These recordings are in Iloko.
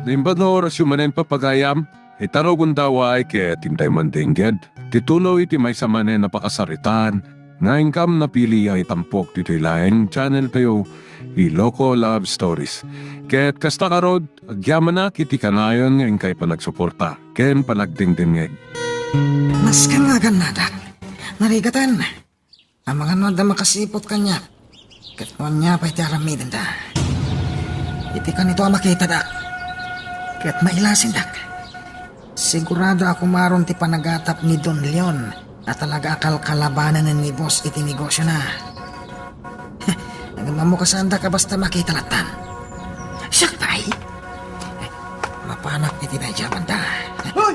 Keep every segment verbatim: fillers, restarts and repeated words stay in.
Naimbag nga orasyo manen, papagayam, ita rugonda, uray ket intay mandengngeg ti tuloy ti maysa manen a pakasaritaan nga inkam napili a itampok ditoy laeng channel tayo, Iloko Love Stories. Ket kasta ngarud, agyamanak iti kanayon nga inkay panagsuporta ken panagdengdengngeg. Nasken nga agannadak. Narigaten. Amangan no adda makasiput kaniak, ket no ania pay ti aramidenda. Iti kanito a makitadak, ket mailasindak. Sigurado a kumaron ti panagatap ni Don Leon a talaga a kalkalabanen ni boss iti negosiona. Ngem ammo kasaandak a basta makita lattan. Siak pay? Mapanak iti daydiay a banda. Hoy!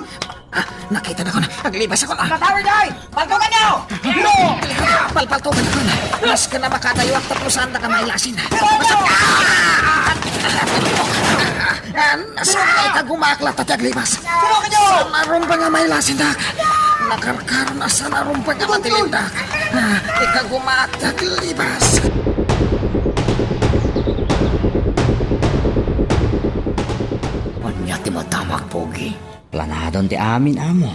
Ah, nakitanakon. Aglibasakon. Matawid, ay! Paltuganyo! Palpaltuganakon. Nasken a makadayuak tapno saandak a mailasin. Ah, nasken a ikagumaak latta ti aglibas. Saan a rumbeng a mailasindak. Nakarkaron a saan a rumbeng a matilindak. Ah, ikagumaak ti aglibas. Ania ti madamag, Pogi? Planadon ti amin, amo.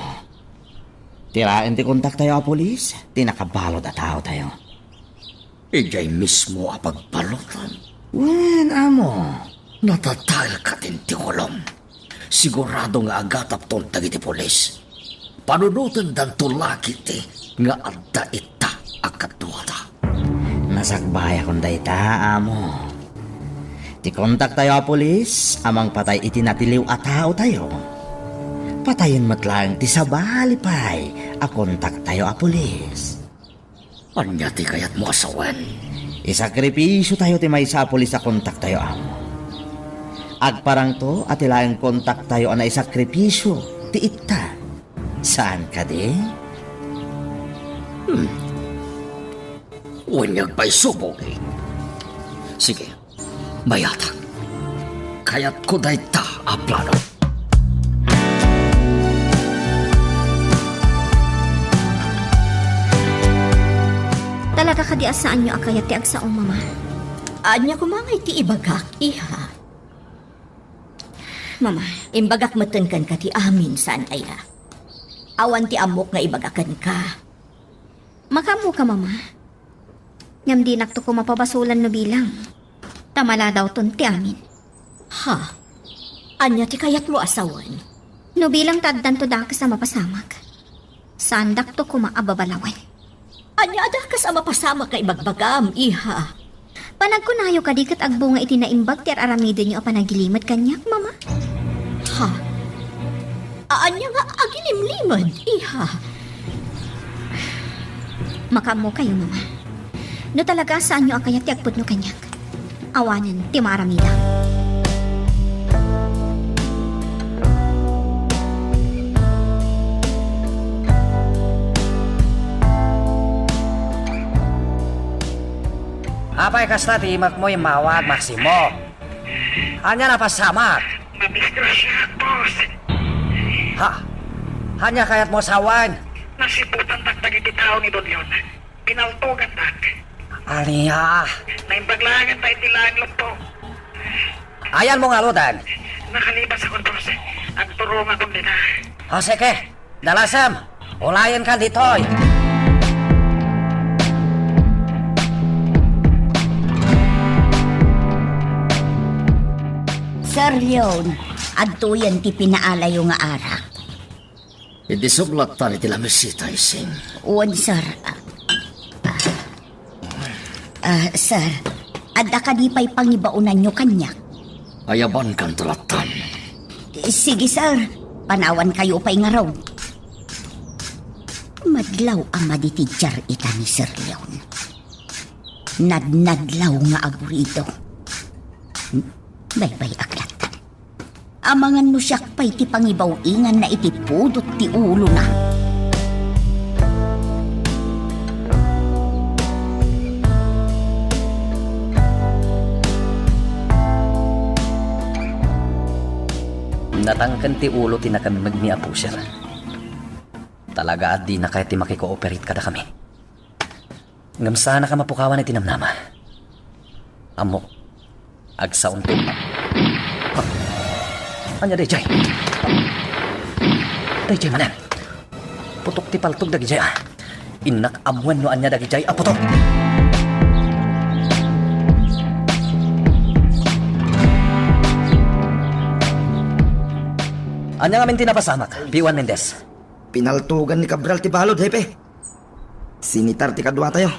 Ti laeng ti kontaktayo a pulis ti nakabalud a taotayo. Idiay mismo a pagbaludan. Wen, amo. Natataelka ti intiulom. Sigurado nga agatapton dagiti pulis. Panunotendanto la ketdi nga adda ita a kaduada. Nasakbayakon dayta, amo. Ti kontaktayo a pulis a mangpatay iti natiliw a taotayo, patayen met laeng ti sabali pay a kontaktayo a pulis. Ania ti kayatmo a sawen? Isakripisiotayo ti maysa a pulis a kontaktayo, amo. Agparangto a ti laeng kontaktayo a naisakripisio ti itta. Saan kadi? Hmm. Wen nga agpayso, Pogi. Sige, bayatak. Kayatko dayta a plano. Talaga kadi a saanyo a kayat ti agsao, Mama? Ania koma ngay ti ibagak, iha? Mama, imbagak metten kenka ti amin, saan aya? Awan ti ammok nga ibaga kenka. Makaammoka, Mama. Ngem dinakto koma pabasolan no bilang ta maladawton ti amin. Ha? Ania ti kayatmo a sawen? No bilang ta addanto dakes a mapasamak, saandakto koma a babalawen. Ania a dakes a mapasamak nga ibagbagam, iha? Panagkunayo kadi ket agbunga iti naimbag ti ar-aramidenyo a panagilimed kaniak, Mama? Ha? Ania nga agilimlimed, iha? Makaammokayo, Mama. No talaga a saanyo a kayat ti agpudno kaniak, awanen ti maaramidam. Apay kasta ti imekmo immawat, Maximo? Ania napasamak? Madisgrasiaak, boss. Ha? Ania kayatmo a sawen? Nasiputandak dagiti tao ni Don Leon. Pinaltogandak. Ania? Naimbag laengen ta iti laeng luppo. Ayanmo ngaruden? Nakalibasakon, boss. Agturongakon dita. O, sige. Dalasem, ulayenkan ditoy. Sir Leon, adtoyen ti pinaalayo nga arak. Idi sublattan iti lamesita, Ising. Wen, sir. Ah, sir, adda kadi pay pangibaonanyo kaniak? Ayabankan ta lattan. Sige, sir. Panawankayo pay ngarud. Madlaw a madi ti diar ita ni Sir Leon. Nadnadlaw nga aburido. Baybay-ak lattan. Amangan no siak pay ti pangibaw-inganna iti pudot ti ulona. Natangken ti ulo ti nakemmeg ni Apo Sir. Talaga a dina kayat ti makikooperate kadakami. Ngem saanaka mapukawan iti namnama. Ammok, agsaonto. Ania dayjay? Dayjay manen. Putok ti paltog dagidiay, a. Innak ammoen no ania dagidiay a putok. Ania ngamin ti napasamak, P one Mendez? Pinaltogan ni Cabral ti balod, Hepe. Sinitar ti kaduatayo.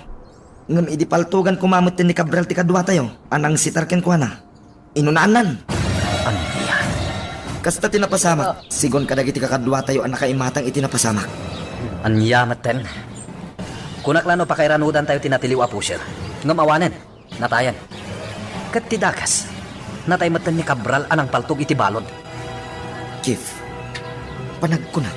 Ngem idi paltogan koma metten ni Cabral ti kaduatayo a nangsitar kenkuana, inunaannan. Ania? Kasta ti napasamak, sigun kadagiti kakaduatayo a nakaimatang iti napasamak. Ania metten? Kunak la no pakairanudantayo ti natiliw a pusher. Ngem awanen. Natayen. Ket ti dakes, natay metten ni Cabral a nangpaltog iti balod. Chief, panagkunak,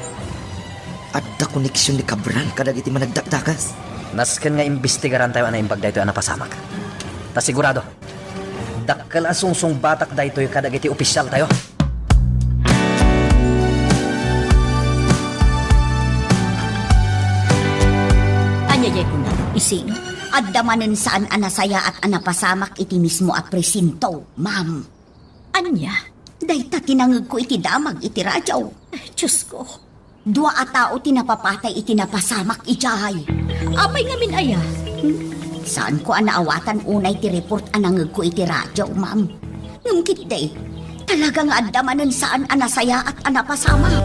adda koneksion ni Cabral kadagiti managdakdakas. Nasken nga imbestigarantayo a naimbag daytoy a napasamak. Ta sigurado, dakkel a sungsungbatak daytoy kadagiti opisialtayo. Ania diay kuna? Isino? Adda manen saan a nasayaat a napasamak iti mismo a presinto, ma'am. Ania? Dayta ti nangegko iti damag iti radio. Ay, Diosko. Dua a tao ti napapatay iti napasamak idiay. Apay ngamin aya? Hmm? Saanko a naawatan unay ti report a nangegko iti radio, ma'am. Ngem ketdi, talaga nga adda manen saan a nasayaat a napasamak.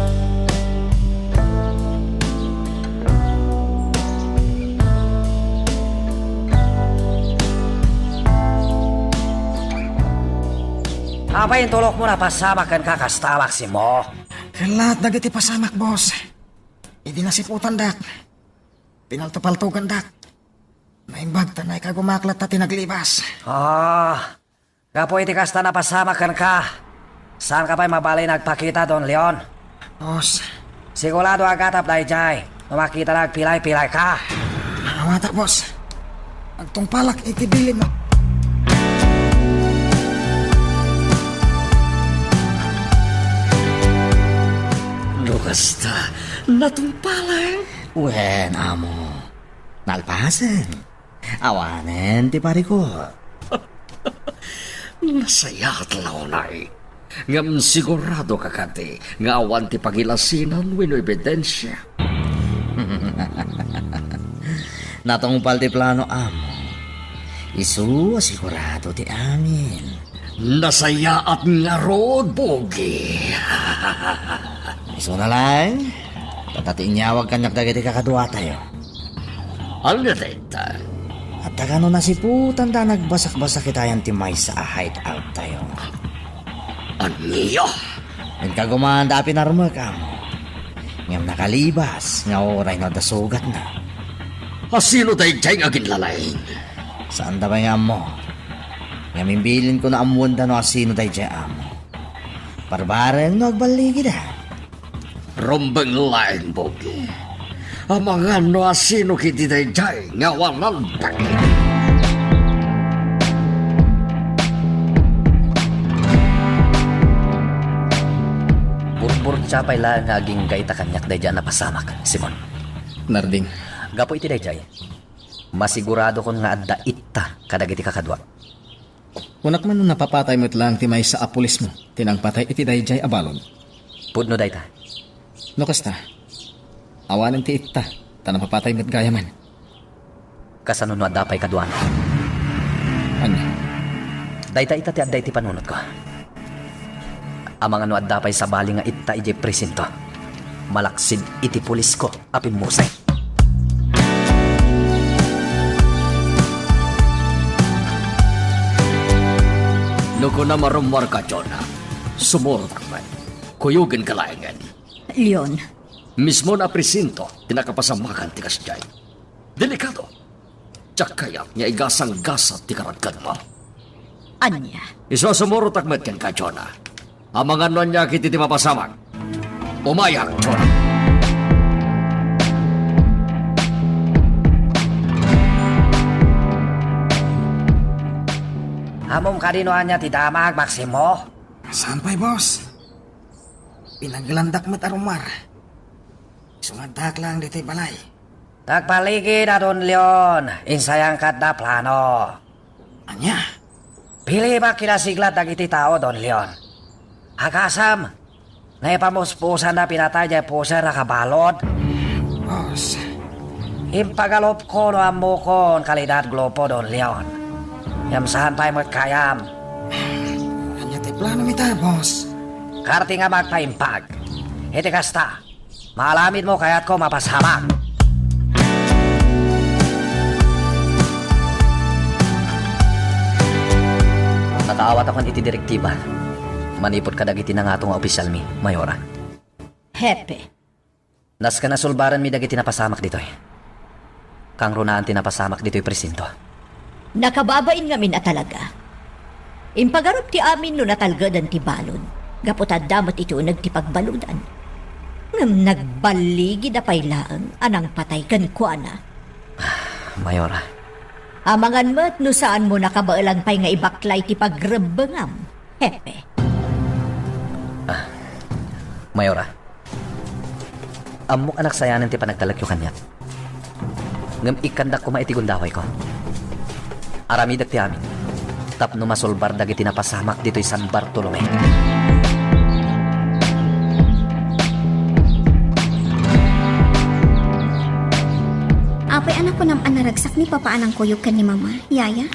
Apay intulokmo napasamak kenka kasta, Maximo? Ket laat dagiti pasamak, boss. Idi nasiputandak, pinaltopaltogandak. Naimbag ta naikagumak latta ti naglibas. Ah, gapu iti kasta napasamak kenka. Saanka pay mabalin agpakita, Don Leon? Boss. Sigurado a gatap daydiay no makitana agpilay-pilayka. Awatak, boss. Agtungpalak iti bilinmo. No kasta, natungpalan. Wen, amo. Nalpasen. Awanen ti parikut. Nasayaat la unay. Ngem siguradoka kadi nga awan ti pagilasinan wenno ebidensia? Natungpal ti plano, amo. Isu a sigurado ti amin. Nasayaat ngarud, Pogi. Isuna laeng, ta ti inyawag kaniak dagiti kakaduatayo. Ania dayta? Adda kano nasiputanda a nagbasakbasak itayan ti maysa a hideout tayo. Ania? Inka gumanda a pinarmek, amo. Ngem nakalibas nga uray no adda sugatna. A sino daydiay nga aginlalaing? Saanda pay nga ammo. Ngem imbilinko no ammoenda no a sino daydiay, amo. Barbareng no agballigida. Rumbeng laeng, Pogi. Amangan no a sino ketdi daydiay nga awanan pagil. Burburtia pay laeng nga agingga ita kaniak daydiay a napasamak, Simon. Narding. Gapu iti daydiay, masiguradokon nga adda itta kadagiti kakaduak. Kunak man no napapatay met laeng ti maysa a pulismo ti nangpatay iti daydiay a balud. Pudno dayta. No kasta, awanen ti itta, ta napapatay met gayamen. Kasano no adda pay kaduana? Ania? Dayta ita ti adda iti panunotko. Amangan no adda pay sabali nga itta idiay presinto, malaksid iti pulisko a pimmusek. No kunam a rummuarka, Jonah, sumurotak met. Kuyogenka laengen. Leon. Mismon a presinto ti nakapasamakan ti kasdiay. Delikado. Diak kayat nga igasanggasat ti karadkadmo. Ania? Isu a sumurotak met kenka, Jonah. Amangan no ania ketdi ti mapasamak. Umayak, Jonah. Ammom kadi no ania ti damag, Maximo? Saan pay, boss? Pinanggelandak met a rummuar. Isu nga addaak laeng ditoy balay. Tagpaligid a Don Leon, insayangka adda plano. Ania? Pilibak kinasiglat dagiti tao, Don Leon. Agasem, naipamuspusan da pinatay diay puser a kabalud. Boss. Impagalupko no ammokon kalidad grupo, Don Leon. Ngem saan pay met kayam. Ania ti plano mi ta, boss? Karti nga magpaimbag. Iti kasta, maaramidmo kayatko mapasamak. Nakaawat akon iti direktiba manipud kadagiti nangato nga opisyalmi, Mayora. Hepe. Nasken a sulbarenmi dagiti napasamak ditoy. Kangrunaan ti napasamak ditoy presinto. Nakababain ngamin a talaga. Impagarup ti amin no natalgeden ti balud, gapu ta adda met iti uneg ti pagbaludan. Ngem nagballigida pay laeng a nangpatay kenkuana. Mayora. Amangan met no saanmo nakabaelan pay nga ibaklay ti pagrebbengam, Hepe. Ah, Mayora. Ammok a nasayanen ti panagtalekyo kaniak. Ngem ikkandak koma iti gundawayko. Aramidek ti amin tapno masulbar dagiti napasamak ditoy San Bartolome. Apay a nakunam a naragsak ni Papa a nangkuyog ken ni Mama, Yaya?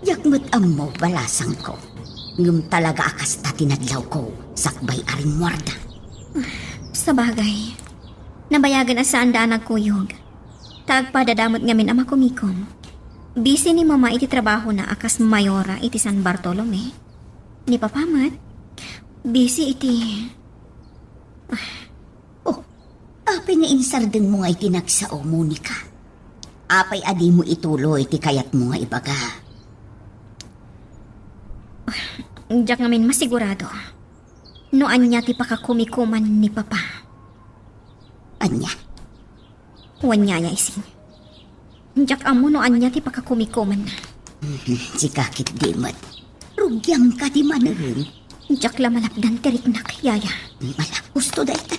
Diak met ammo, balasangko. Ngem talaga a kasta ti nadlawko, sakbay a rimmuarda. Sabagay, nabayagen a saanda a nagkuyog. Ta agpadada met ngamin a makumikom. Busy ni Mama iti trabahona a kas mayora iti San Bartolome. Ni Papa met, busy iti... Oh, apay nga insardengmo nga iti nagsao, Monica? Apay a dimo ituloy ti kayatmo nga ibaga? Diak ngamin masigurado no ania ti pakakumikoman ni Papa. Ania? Wen, Yaya Ising. Diak ammo no ania ti pakakumikomanna. Sika ketdi met. Rugiangka ti manen. Diak la malapdan ti riknak, Yaya. Malaggusto dayta.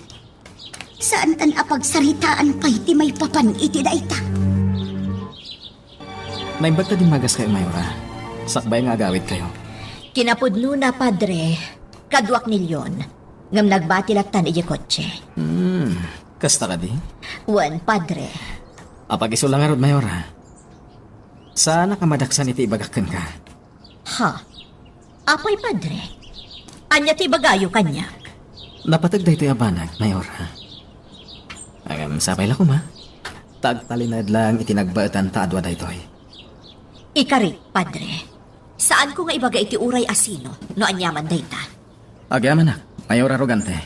Saantan a pagsaritaan pay ti maipapan iti dayta. Naimbag ta dimmagas kayo, Mayora. Sakbay nga agawid kayo. Kinapudnona, Padre, kaduak ni Leon. Ngem nagbati lattan idiay kotse. Hmm, kasta kadi? Wen, Padre. Apag-isu la ngarud, Mayora. Saanak a madaksan iti ibagak kenka. Ha? Apay, Padre? Ania ti ibagayo kaniak? Napateg daytoy a banag, Mayora. Agam, sapay la koma. Ta agtalinaed laeng iti nagbaetan ta adu a daytoy. Ikarik, Padre. Saanko nga ibaga iti uray a sino no aniaman dayta. Agyamanak, Mayora Rogante.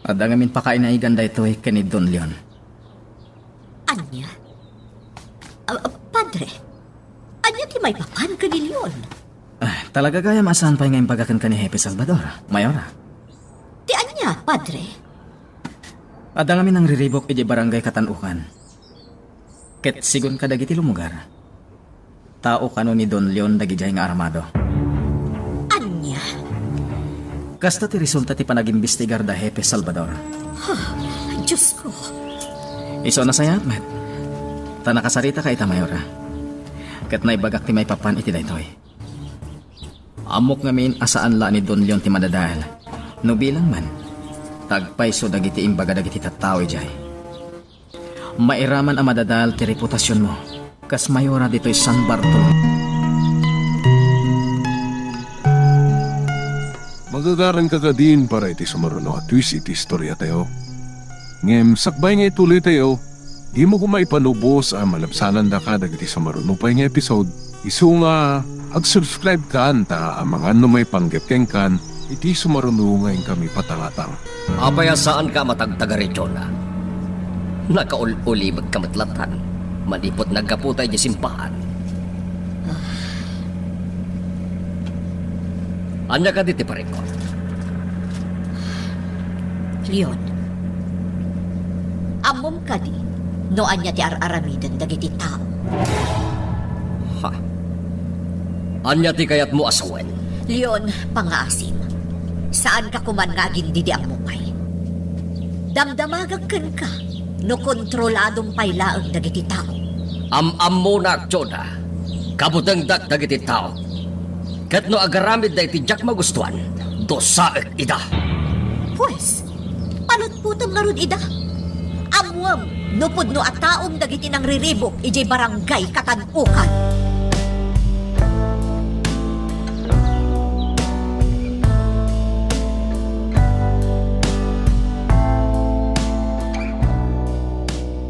Adda ngamin pakainaigan daytoy ken ni Don Leon. Ania? Ah, ah, Padre, ania ti maipapan ken ni Leon? Ah, talaga gayam a saan pay nga imbaga kenka ni Hepe Salvador, Mayora? Ti ania, Padre? Adda ngamin nangriribuk idiay Barangay Katanukan. Ket sigun kadagiti lumugar, tao kano ni Don Leon dagidiay nga armado. Ania? Kasta ti resulta ti panagimbestigar da Hepe Salvador. Ha, Diosko. Isu a nasayaat met. Ta nakasarita ka ita, Mayora. Ket naibagak ti maipapan iti daytoy. Ammok ngamin a saan la ni Don Leon ti madadael. No bilang man, ta agpayso dagiti imbaga dagiti tattao idiay. Mairaman a madadael ti reputasionmo kas mayora ditoy San Bartolome. Magagaranka kadin para iti sumaruno a twist iti istoriatayo. Ngem sakbay nga ituloytayo, dimo koma ipanubos a malabsanandaka dagiti sumaruno pay nga episode. Isu nga, ag-subscribe kan ta amangan no maipanggep kenkan iti sumaruno nga inkami patangatang. Apay a saanka a matagtagari, Jonah? Nakaul-ulibek ka met latan manipud naggaputa idiay simbahan. Ania kadi ti parikot? Leon, ammom kadi no ania ti ar-aramiden dagiti tao? Ha? Ania ti kayatmo a sawen? Leon, pangngaasim. Saanka koman nga agindidi ammo pay. Damdamagak kenka no kontroladom pay laeng dagiti tao. Am-ammonak, Jonah. Kabutengdak dagiti tao. Ket no agaramidda iti diak magustuan, Dusaek ida. Pues, palutpotem ngarud ida. Ammoem no pudno a taom dagiti nangriribuk idiay barangay Katan-okan.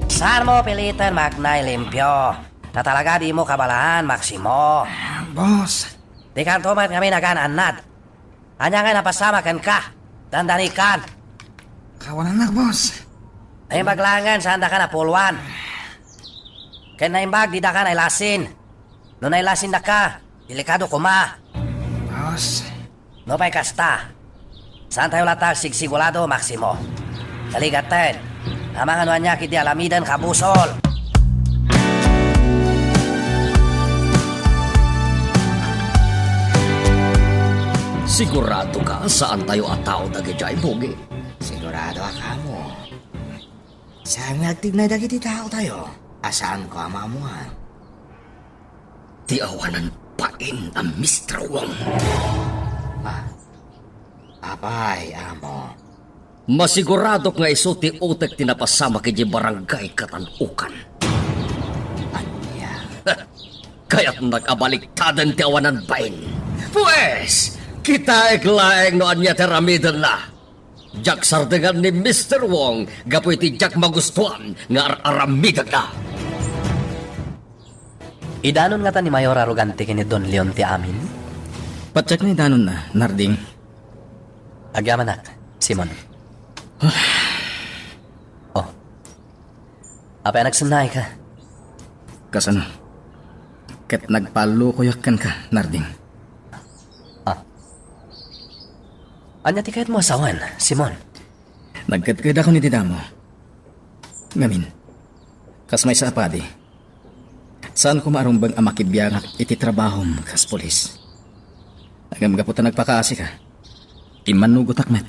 Saanmo piliten maagnay limpio. Ta talaga dimo kabalahan, Maximo. Boss. Dikanto met ngamin agaan-annad. Ania ngay napasamak kenka? Dandanikan. Kawanannak, boss. Naimbag laengen, saandaka napuloan. Ken naimbag, didaka nailasin. No nailasinnaka, delikado koma. Boss. Nupay kasta, saantayo latta agsigsigurado, Maximo. Naligaten, amangan no ania ketdi aramiden, kabusol. Siguradoka a saantayo a tao dagidiay, Pogi? Siguradoak, Amo. Saan nga agtignay dagiti taotayo a saanko a maammoan? Ti awanan bain a Mister Wong. Ah, apay, Amo? Masiguradok nga isu ti utek ti napasamak idiay barangay Katan-okan. Ania? Kayatnak a baliktaden ti awanan bain. Pues, kitaek laeng no ania ti aramidenna. Diak sardengan ni Mister Wong gapu iti diak magustuan nga ar-aramidenna. Idanon ngata ni Mayor Arrogante ken ni Don Leon ti amin? Patiek nga idanonna, Narding. Agyamanak, Simon. Oh. Apay a nagsennaayka? Kasano? Ket nagpallukoyak kenka, Narding. Ah. Ania ti kayatmo a sawen, Simon? Nagkedkedakon iti damo. Ngamin, kas maysa a padi, saan koma a rumbeng a makibiangak iti trabahom kas pulis. Ngem gapu ta nagpakaasika, immannugotak met.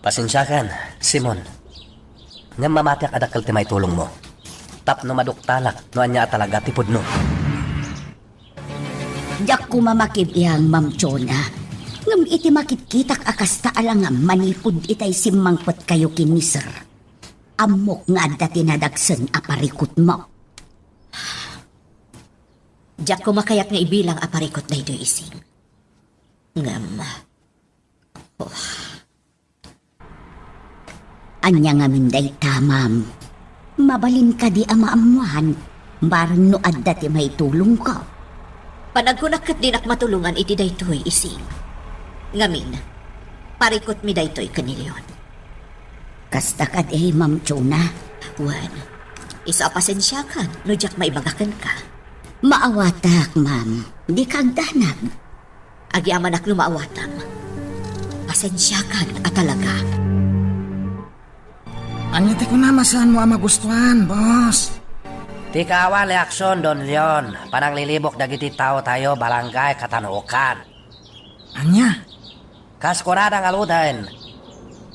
Pasensiakan, Simon. Ngem mamatiak a dakkel ti maitulongmo. Tapno maduktalak no ania a talaga ti pudno. Diak koma makibiang, Ma'am Chona. Ngem iti makitkitak a kasta a langam manipud itay simmangpetkayo ken ni Sir, ammok nga adda ti nadagsen a parikutmo. Diak koma kayat nga ibilang a parikut daytoy, Ising. Ngem, oh. Ania ngamin dayta, ma'am? Mabalin kadi a maammoan, bareng no adda ti maitulongko? Panagkunak ket dinak matulongan iti daytoy, Ising. Ngamin, parikutmi daytoy ken ni Leon. Kasta kadi, Ma'am Chona? Wen, isu a pasensiakan no diak maibaga kenka. Maawatak, ma'am. Dika agdanag. Agyamanak no maawatam. Pasensiakan a talaga. Ania ti kunam a saanmo a magustuan, boss? Ti kaawan reaksion, Don Leon, pananglilibuk dagiti taotayo, Barangay Katan-okan. Ania? Kas kunada ngaruden,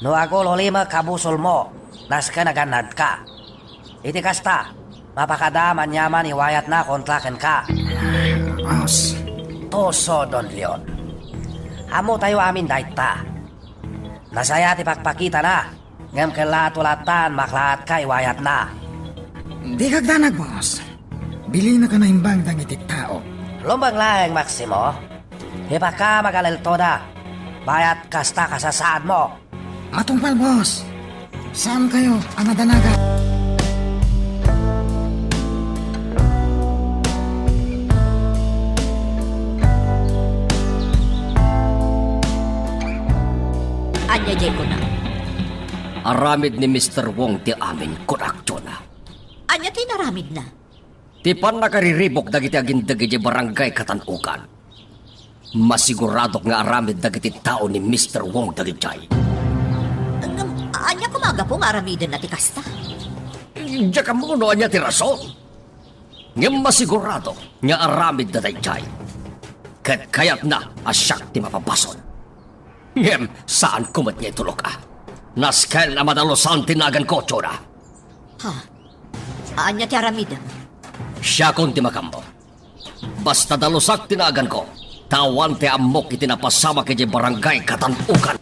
no agul-ulimek kabusolmo, nasken agannadka. Iti kasta, mapakadaam aniaman iwayatna kontra kenka. Boss. Tuso, Don Leon. Ammotayo amin dayta. Nasaya ti pakpakitana, ngem kellato lattan maklaatka iwayatna. Dika agdanag, boss. Bilinaka naimbag dagiti tao. Rumbeng laeng, Maximo. Ipakka magaleltoda, bayat kasta kasasaadmo. Matungpal, boss. Saankayo a madanagan? Ania diay kuna? Aramid ni Mister Wong ti amin, kunak, Chona. Ania ti inaramidna? Ti pannakariribuk dagiti agindeg idiay Barangay Katan-okan. Masiguradok nga aramid dagiti tao ni Mister Wong dagidiay. Ngem, ania koma a gapu nga aramidenna ti kasta? Diak ammo no ania ti rason. Ngem masigurado nga aramidda daydiay. Ket kayatna a siak ti mapabasol. Ngem saanko met nga itulok a. Nasken a madalusan ti naganko, Chona. Ha? Ania ti aramidem? Siakon ti makaammo. Basta dalusak ti naganko, Ta awan ti ammok iti napasamak idiay Barangay Katan-okan.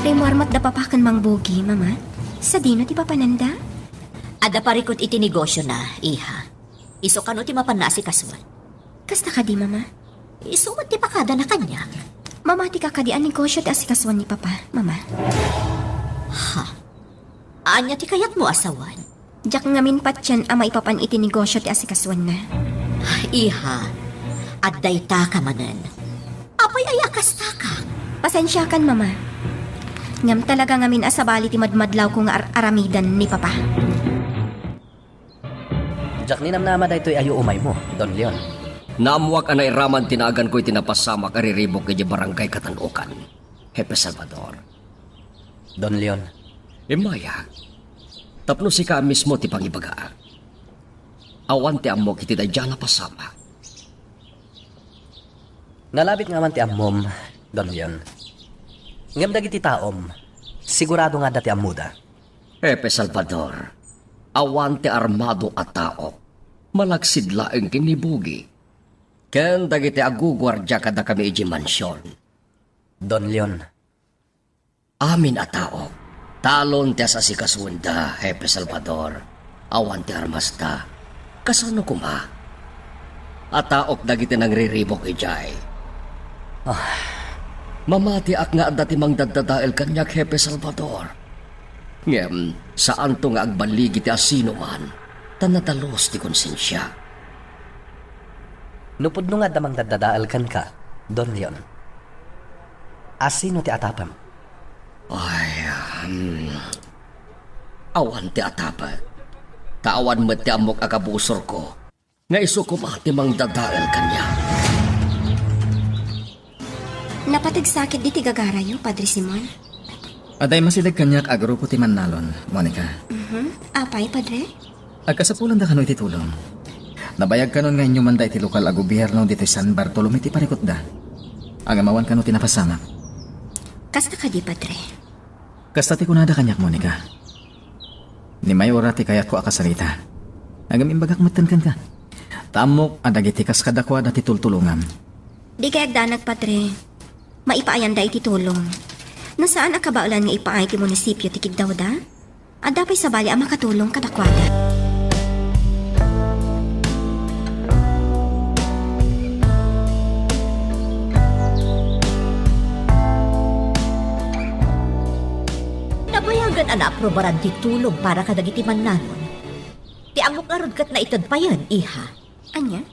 Rimmuar met da papa ken Mang Bugi, Mama. Sadino ti papananda? Adda parikut iti negosiona, iha. Isu kano ti mapanna a sikasuan? Kasta kadi, Mama? Isu met ti pakadana kaniak. Mamati ka kadi a negosio ti asikasuan ni Papa, Mama? Ha? Ania ti kayatmo a sawen? Diak ngamin patien a maipapan iti negosio ti asikasuanna. Iha, adda ita ka manen. Apay aya a kasta ka? Pasensiakan, Mama. Ngem talaga ngamin a sabali ti madmadlawko nga ar-aramidan ni Papa. Diak ninamnama daytoy a yuumaymo, Don Leon. Naammoak a nairaman ti naaganko iti napasamak a riribuk idiay Barangay Katan-okan, Hepe Salvador. Don Leon. Immayak. Tapno sika mismo ti pangibagaak. Awan ti ammok iti daydiay a napasamak. Nalabit nga awan ti ammom, Don Leon. Ngem dagiti taom, sigurado nga adda ti ammoda. Hepe Salvador, awan ti armado a taok, malaksid laeng ken ni Bugi, ken dagiti aguguardia kadakami idiay mansion. Don Leon. Amin a taok, talon ti as-asikasuenda, Hepe Salvador, awan ti armasta. Kasano koma? A taok dagiti nangriribuk idiay. Ah. Mamatiak nga adda ti mangdaddadael kaniak, Hepe Salvador. Ngem, saanto nga agballigi ti asinoman, ta nadalus ti konsensia. No pudno nga adda mangdaddadael kenka, Don Leon, asino ti atapem? Ay, um, awan ti atapek. Ta awan met ti ammok a kabusorko nga isu koma ti mangdadael kaniak. Napateg sakit diti gagarayo, Padre Simon? Adda immasideg kaniak a grupo ti mannalon, Monica. Mhm. Apay, Padre? Agkasapulanda kano iti tulong. Nabayag kanon nga inyoman da iti lokal a gobierno ditoy San Bartolome ti parikutda. Ngem awan kano ti napasamak. Kasta kadi, Padre? Kasta ti kunada kaniak, Monica. Ni Mayora ti kayatko a kasarita. Ngem imbagak metten kenka. Ta ammok a dagiti kas kadakuada ti tultulongam. Di kayatdanag, Padre. Maipaayanda iti tulong. No saan a kabaelan nga ipaay ti munisipio ti kiddawda, adda pay sabali a makatulong kadakuada. Nabayagan a naaprubaran ti tulong para kadagiti mannalon. Ti ammok ngarud ket naited payen, iha. Ania?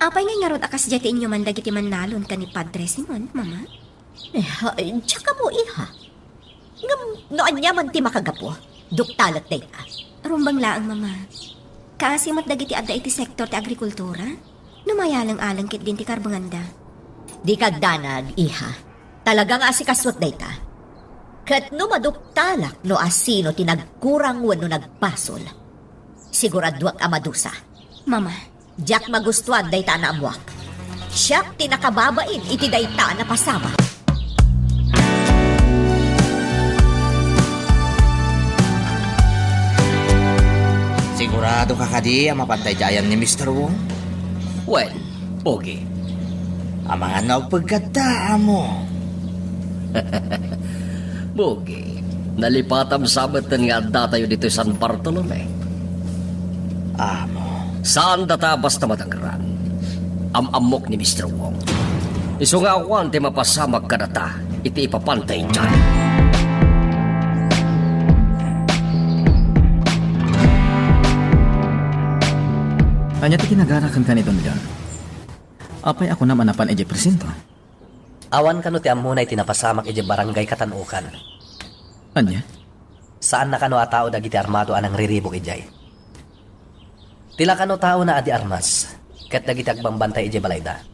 Apay ngay ngarud a kasdiay ti inyoman dagiti mannalon ken ni Padre Simon, Mama? Eh, ay, diak ammo, iha. Ngem no ania man ti makagapu, duktalek dayta. Rumbeng laeng, Mama. Kaasi met dagiti adda iti sektor ti agrikultura, no mayaleng-aleng ketdin ti karbenganda. Di kagdanag, iha. Talaga nga asikasuek dayta. Ket no maduktalak no asino ti nagkurang wenno nagbasol, siguraduak a madusa. Mama, Diak magustuan dayta a naammuak. Siak ti nakababain iti dayta a napasamak. Sigurado ka kadi a mapantay dayta ni Mister Wong? Wen, Pogi. Amangan no agpegkatta, amo. Pogi, nalipatam sa metten nga addatayo ditoy San Bartolome. Amo. Saan data basta madangran. Am-ammok ni Mister Wong. Isu nga awan ti mapasamak kadata iti ipapantay dayta. Ania ti kinagarakan ka ni Don Leon? Apay a kunam a napan idiay presinto? Awan kano ti ammona iti napasamak idiay Barangay Katan-okan. Ania? Saanna kano a tao dagiti armado a nangriribuk idiay. Ti la kano taona a di armas, ket dagiti agbambantay idiay balayda,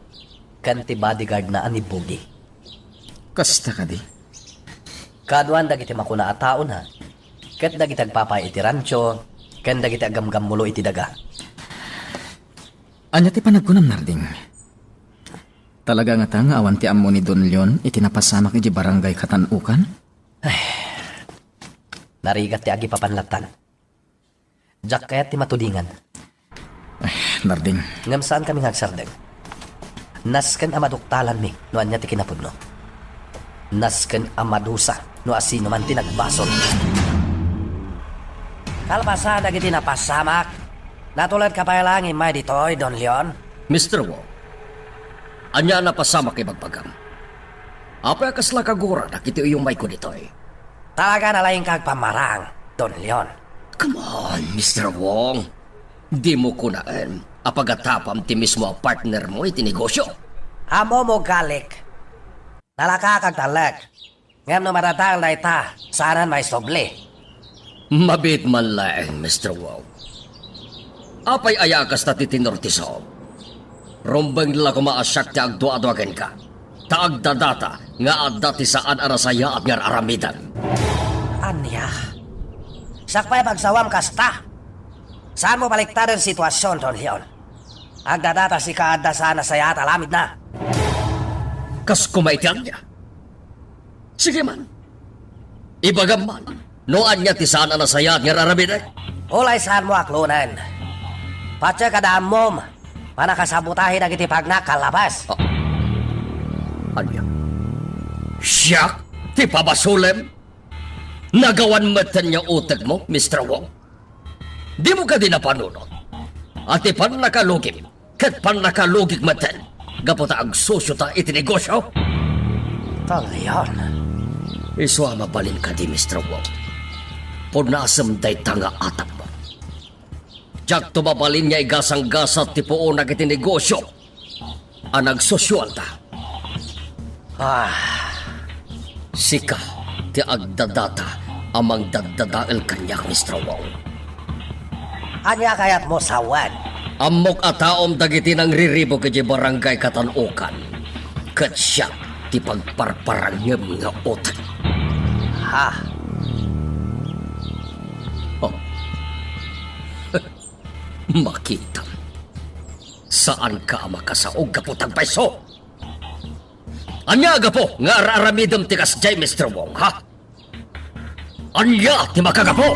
ken ti bodyguardna a ni Bugi. Kasta kadi? Kaaduan dagiti makuna a taona, ket dagiti agpapaay iti rancho, ken dagiti aggamgammulo iti daga. Ania ti panagkunam, Narding? Talaga ngata nga awan ti ammo ni Don Leon iti napasamak idiay Barangay Katan-okan? Ay, narigat ti agipapan lattan. Diak kayat ti matudingan. Narding. Ngem saan kami nga agsardeng. Nasken a maduktalanmi no ania ti kinapudno. Nasken a madusa no asinoman ti nagbasol. Kalpasan dagiti napasamak, natuledka pay laeng immay ditoy, Don Leon? Mister Wong, ania a napasamak ibagbagam? Apay a kasla kagura dagiti uyumayko ditoy? Talaga nalaingka agpammarang, Don Leon. Come on, Mister Wong. Dimo kunaen a pagatapam ti mismo a partnermo iti negosyo. Ammom, ugali. Nalaka kag talek. Ngem no madadael dayta, saanen maisubli. Mabiit man laeng, Mister Wong. Apay aya a kasta ti tenor ti saom? Rumbeng la koma a siak ti agduadua kenka. Ta agdadata nga adda ti saan a nasayaat nga ar-aramidem. Ania? Siak pay pagsawam kasta? Saanmo baliktaden ti situasion, Don Leon? Agdadata sika adda saan a nasayaat a aramidna. Kas koma iti ania? Sige man. Ibagam man no ania ti saan a nasayaat nga ar-aramidek. Ulay saanmo a klonen. Patiek a ammom, pannakasabotahe dagiti pagnak kallabas. Ah. Ania? Siak ti pabasolem? Nagawan metten nga utekmo, Mister Wong? Dimo kadi napanunot a ti pannakalugim ket pannakalugik metten gapu ta agsusiota iti negosyo? Don Leon. Isu a mabalin kadi, Mister Wong? Punnasem dayta nga atapmo. Diakto mabalin nga igasanggasat ti puonak iti negosyo a nagsusioanta. Ah, sika ti agdadata a mangdaddadael kaniak, Mister Wong. Ania kayatmo sawen? Ammok a taom dagiti nangriribuk idiay Barangay Katan-okan, ket siak ti pagparparangngem nga utek. Ha? Oh. Makitam. Saanka a makasaog gapu ta agpayso? Ania a gapu nga ar-aramidem ti kasdiay, Mister Wong, ha? Ania ti makagapu?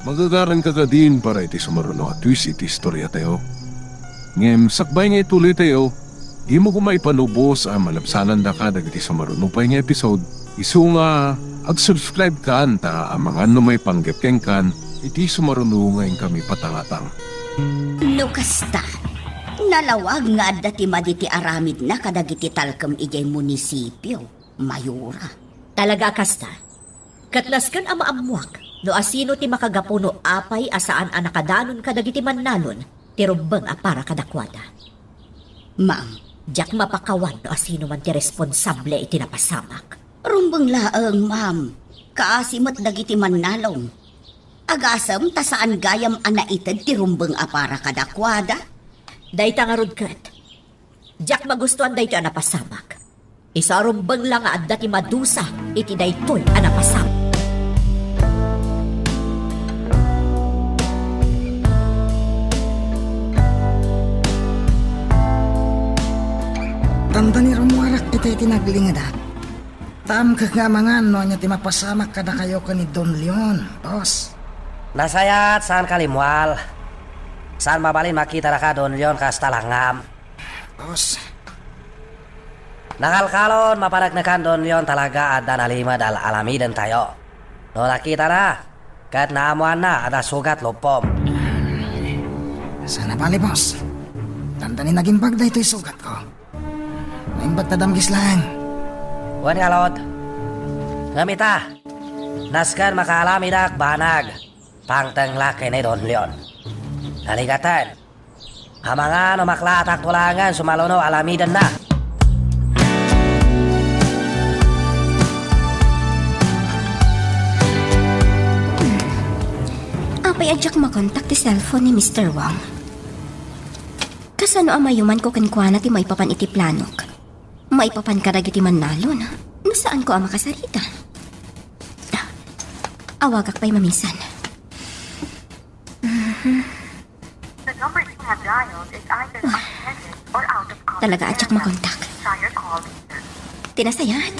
Magagaranka kadin para iti sumaruno a twist iti istoriatayo. Ngem sakbay nga ituloytayo, dimo koma ipanubos a malabsanandaka dagiti sumaruno pay nga episode. Isu nga ag-subscribe kan ta amangan no maipanggep kenkan iti sumaruno nga inkami patangatang. No kasta, nalawag nga adda ti madi ti aramidna kadagiti talkem idiay munisipio, Mayora. Talaga a kasta? Ket nasken a maammoak no asino ti makagapu no apay a saan a nakadanon kadagiti mannalon ti rumbeng a para kadakuada. Ma'am. Diak mapakawan no asinoman ti responsable iti napasamak. Rumbeng laeng, ma'am. Kaasi met dagiti mannalon. Agasem ta saan gayam a naited ti rumbeng a para kadakuada. Dayta ngarud ket, diak magustuan daytoy a napasamak. Isu a rumbeng la nga adda ti madusa iti daytoy a napasamak. Dandani rummuarak iti, iti naglingedak. Taemkek nga amangan no ania ti mapasamak kadakayo ken ni Don Leon, boss. Nasayaat, saan kalimmual. Saan mabalin makitada ka, Don Leon, kasta langngam. Boss. Nakalkalon, mapaneknekan, Don Leon, talaga adda nalimed a aramidentayo. No nakitana, ket naammoanna a adda sugat luppom. Saan a bale, boss. Dandani nagimbag daytoy sugatko. Naimbag ta damgis laeng. Wen ngarud. Ngem ita, nasken makaaramidak banag. Pangteng la ken ni Don Leon. Naligaten. Amangan no maklatak to laengen sumaruno a aramidenna. Apay a diak makontak ti cellphone ni Mister Wang? Kasano a mayumanko kenkuana ti maipapan iti planok? Maipapan kadagiti mannalon, no saanko a makasarita? Awagak pay mamisan. The number you have dialed is either unattended or out of coverage area. Talaga a diak makontak. Try your call later. Ti nasayaat.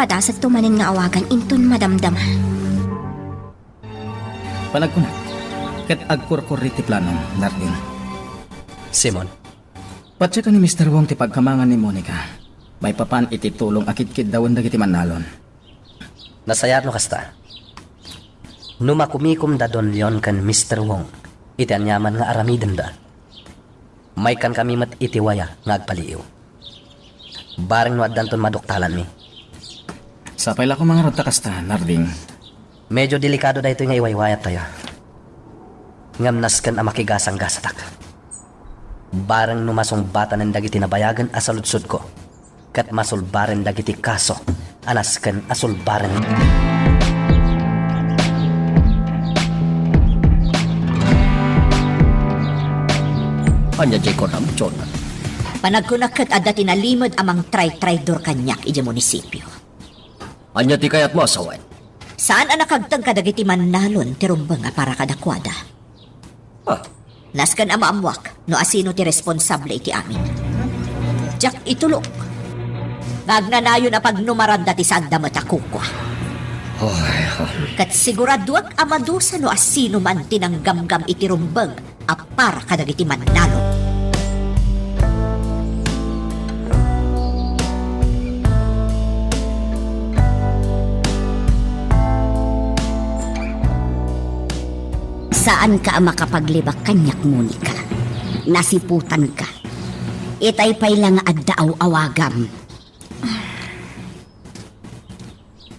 Padasagto manen nga awagan inton madamdama. Panagkunak, ket agkurkurri ti planom, Narding. Simon. Patiekan ni Mister Wong ti pagkamangan ni Monica. Maipapan iti tulong a kidkiddawen dagiti mannalon. Nasayaat no kasta. No makumikom da Don Leon ken Mister Wong iti aniaman nga aramidenda, maikkankami met iti waya nga agpaliiw. Bareng no addanton maduktalanmi. Sapay la koma ngarud ta kasta, Narding. Medyo delikado daytoy nga iwaywayattayo. Ngem nasken a makigasanggasatak. Bareng no masungbatanen dagiti nabayagen a saludsodko, ket masulbaren dagiti kaso a nasken a sulbaren. Ania diay kunam, Jonah? Panagkunak ket adda ti nalimed a mangtraytraydor kaniak idiay munisipio. Ania ti kayatmo a sawen? Saan a nakagteng kadagiti mannalon ti rumbeng a para kadakuada. Ah. Nasken a maammuak no asino ti responsable iti amin. Diak itulok nga agnanayon a pagnumaranda ti saanda met a kukua. Ay, ah. Ket siguraduak a madusa no asino man ti nanggamgam iti rumbeng a para kadagiti mannalon. Saanka a makapaglibak kaniak, Monica. Nasiputanka. Itay pay la nga adda aw-awagam.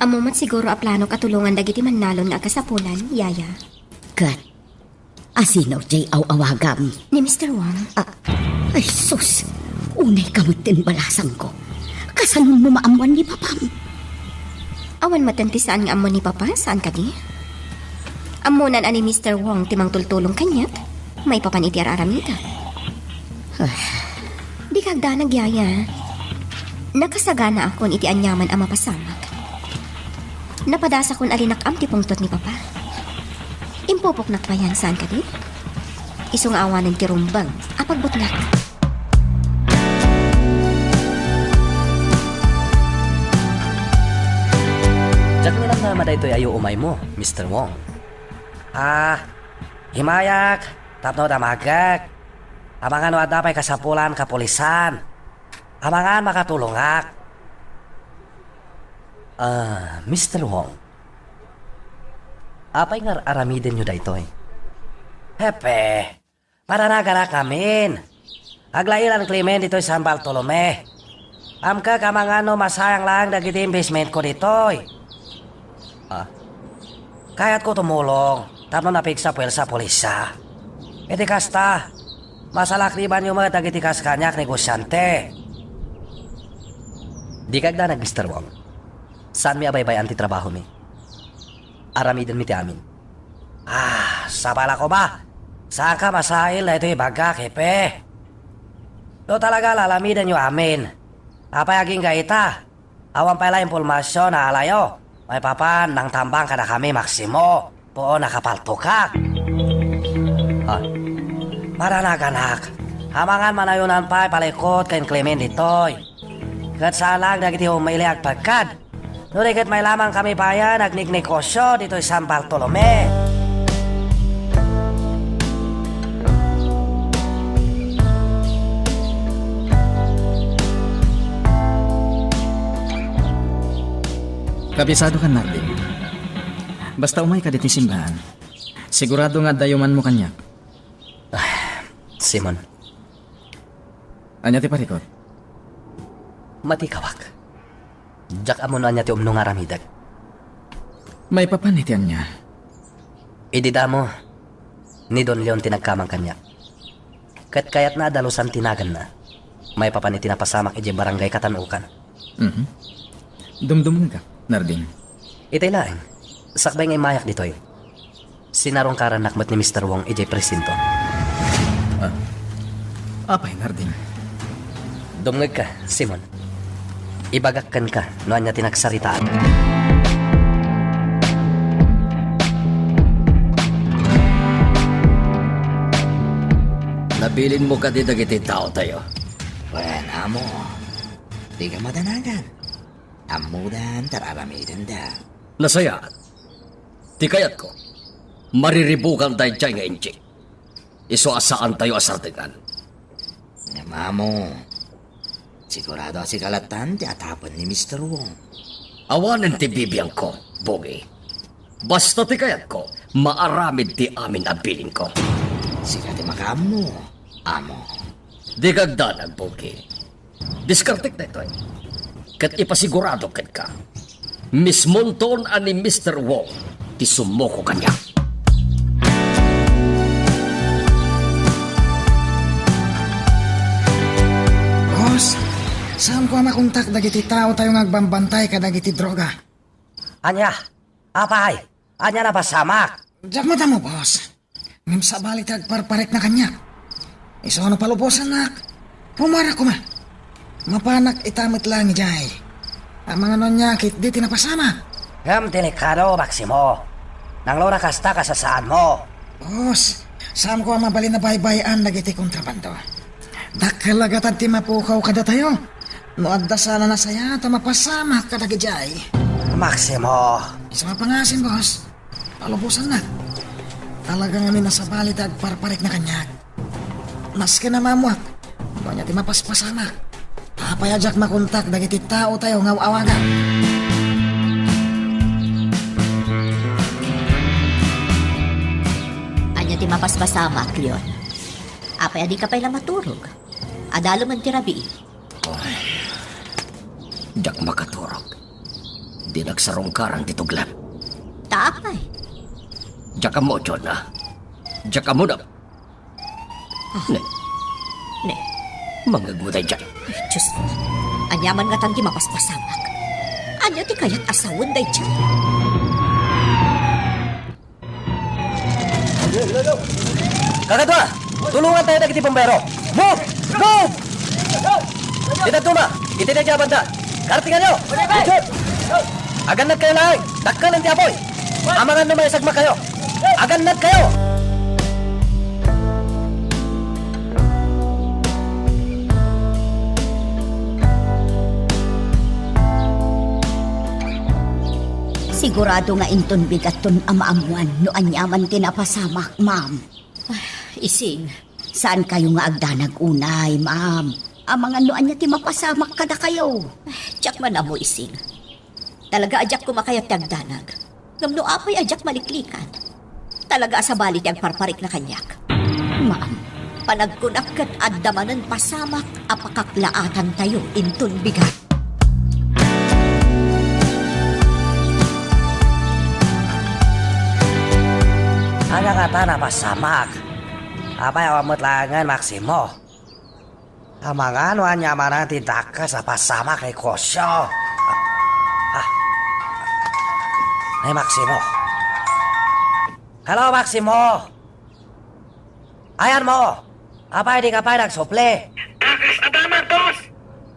Ammo met siguro a planok a tulongan dagiti mannalon nga agkasapulan, Yaya. Ket asino diay aw-awagam? Ni Mister Wang. Ah, ay sus, unayka met ti balasangko. Kasanonmo maammuan ni papam? Awan met ti saan nga ammo ni papa, saan kadi? Ammonan a ni Mister Wong ti mangtultulong kaniak, maipapan iti ar-aramidek. Ah, dika agdanag, Yaya. Nakasaganaakon iti aniaman a mapasamak. Napadasakon a linak-am ti pungtot ni Papa. Impupoknak payen, saan kadi? Isu nga awanen ti rumbeng a pagbutngak. Diak ni namnama daytoy a yuumaymo, Mister Wong. Ah, imayak tapno damagek. Amangan no adda pay kasapulan, kapulisan. Amangan makatulongak. Ah, Mister Wong. Apay nga ar-aramidenyo daytoy? Hepe, madanaganak ngamin. Aglailan Clement ditoy San Bartolome. Amkek amangan no masayang laeng dagiti investmentko ditoy. Ah, kayatko tumulong tapno napigsa puwersa a pulisya. Iti kasta, masalakribanyo met dagiti kas kaniak negosiante. Dika agdanag, Mister Wong. Saanmi a baybay-an ti trabahomi. Aramidenmi ti amin. Ah, sabala koma. Saanka masail daytoy ibagak, Hepe. No talaga a aramidenyo amin, apay agingga ita? Awan pay la impormasion a alayo. Maipapan, nangtambang kadakami, Maximo. Puon a kapaltokak. Ah, madanaganak. Amangan manayonan pay palikut ken Clement ditoy. Ket saan laeng dagiti umili agpagkad. No di ket may lamang kami payen agnegnegosio ditoy San Bartolome. Kabisado kan, Narding. Basta umayka ditoy simbahan, sigurado nga adda yumanmo kaniak. Ah, Simon. Ania ti parikut? Matikawak. Diak ammo no ania ti umno nga aramidek. Maipapan iti ania? Idi damo, ni Don Leon ti nagkamang kaniak. Ket kayatna a dalusan ti naganna. Maipapan iti napasamak idiay Barangay Katanukan. Mhm. Dumdumngegak, Narding. Itay laeng, sakbay nga immayak ditoy, sinarungkarannak met ni Mister Wong idiay presinto. Ah. Apay, Narding? Dumngegka, Simon. Ibagak kenka no ania ti nagsaritaak. Nabilinmo kadi dagiti taotayo? Wen, amo. Dika madanagan. Ammodan ta aramidenda. Nasayaat. Ti kayatko, mariribukanda idiay nga injik. Isu a saantayo a sardengan. Ngem amo, sigurado a sika lattan ti atapen ni Mister Wong. Awanen ti bibiangko, Bogi. Basta ti kayatko, maaramid ti amin a bilingko. Sika ti makaammo, amo. Dika agdanag, Bogi. Diskartek daytoy. Ket ipasigurado kenka, mismonton a ni Mister Wong ti sumuko kaniak. Boss, saanko a makontak dagiti taotayo nga agbambantay kadagiti droga? Ania? Apay? Ania napasamak? Diak madammo, boss. Ngem sabali ti agparparikna kaniak. Isu no palubosannak, rummuarak koma. Mapanak ita met laeng idiay. Amangan no ania ketdi ti napasamak. Ngem delikado, Maximo. Nangloda kasta kas saanmo. Boss, saanko a mabalin a baybay-an dagiti kontrabando. Dakkel a gatad ti mapukaw kadatayo. No adda saan a nasayaat a mapasamak kadagidiay. Maximo. Isu a pangasim, boss. Palubosannak. Talaga ngamin a sabali ti agparparikna kaniak. Masken a maammoak no ania ti mapaspasamak. Apay a diak makontak dagiti taotayo nga aw-awagak? Ania ti mapaspasamak, Leon? Apay a dika pay la maturog? Adda laeng ti rabii. Ay, diak makaturog. Dinak sarungkaran ti tuglem. Ta apay? Diak ammo, Jonah. Diak ammo na. Ne. Ne. Mangngegmo daydiay. Ay, Diyos ko. Ania man ngatan ti mapaspasamak? Ania ti kayat a sawen daydiay? Kakadua, tulongantayo dagiti bumbero. Move! Move! Iti dadduma, iti daydiay a banda. Kartinganyo! Richard! Agannadkayo laeng, dakkel ti apuy. Amangan no maisagmakayo. Agannadkayo! Sigurado nga inton bigatton a maammuan no ania man ti napasamak, ma'am. Ah, Ising. Saankayo nga agdanag unay, ma'am. Amangan no ania ti mapasamak kadakayo. Ah, diak man ammo, Ising. Talaga a diak koma kayat ti agdanag. Ngem no apay a diak maliklikan, talaga a sabali ti agparparikna kaniak. Ma'am, panagkunak ket adda manen pasamak a pakaklaatantayo inton bigat. Ania ngata a pasamak? Apay, awan met laengen, Maximo? Amangan no ania manen ti dakes a pasamak a negosio. Ah. Ay, Maximo. Hello, Maximo. Ayanmo. Apay, dika pay nagsupli? Dakes a damag, boss.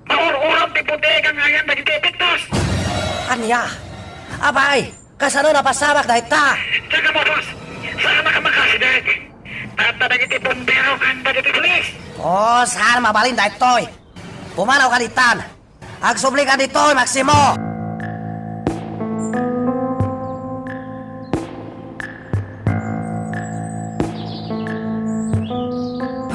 Maur-urom ti bodega nga ayan dagiti epektos. Ania? Apay, kasano napasamak dayta? Diak ammo, boss. Saanak a makasideg. Adda dagiti bumbero ken dagiti pulis. Oh, saan mabalin daytoy? Pumanawka ditan. Agsublika ditoy, Maximo!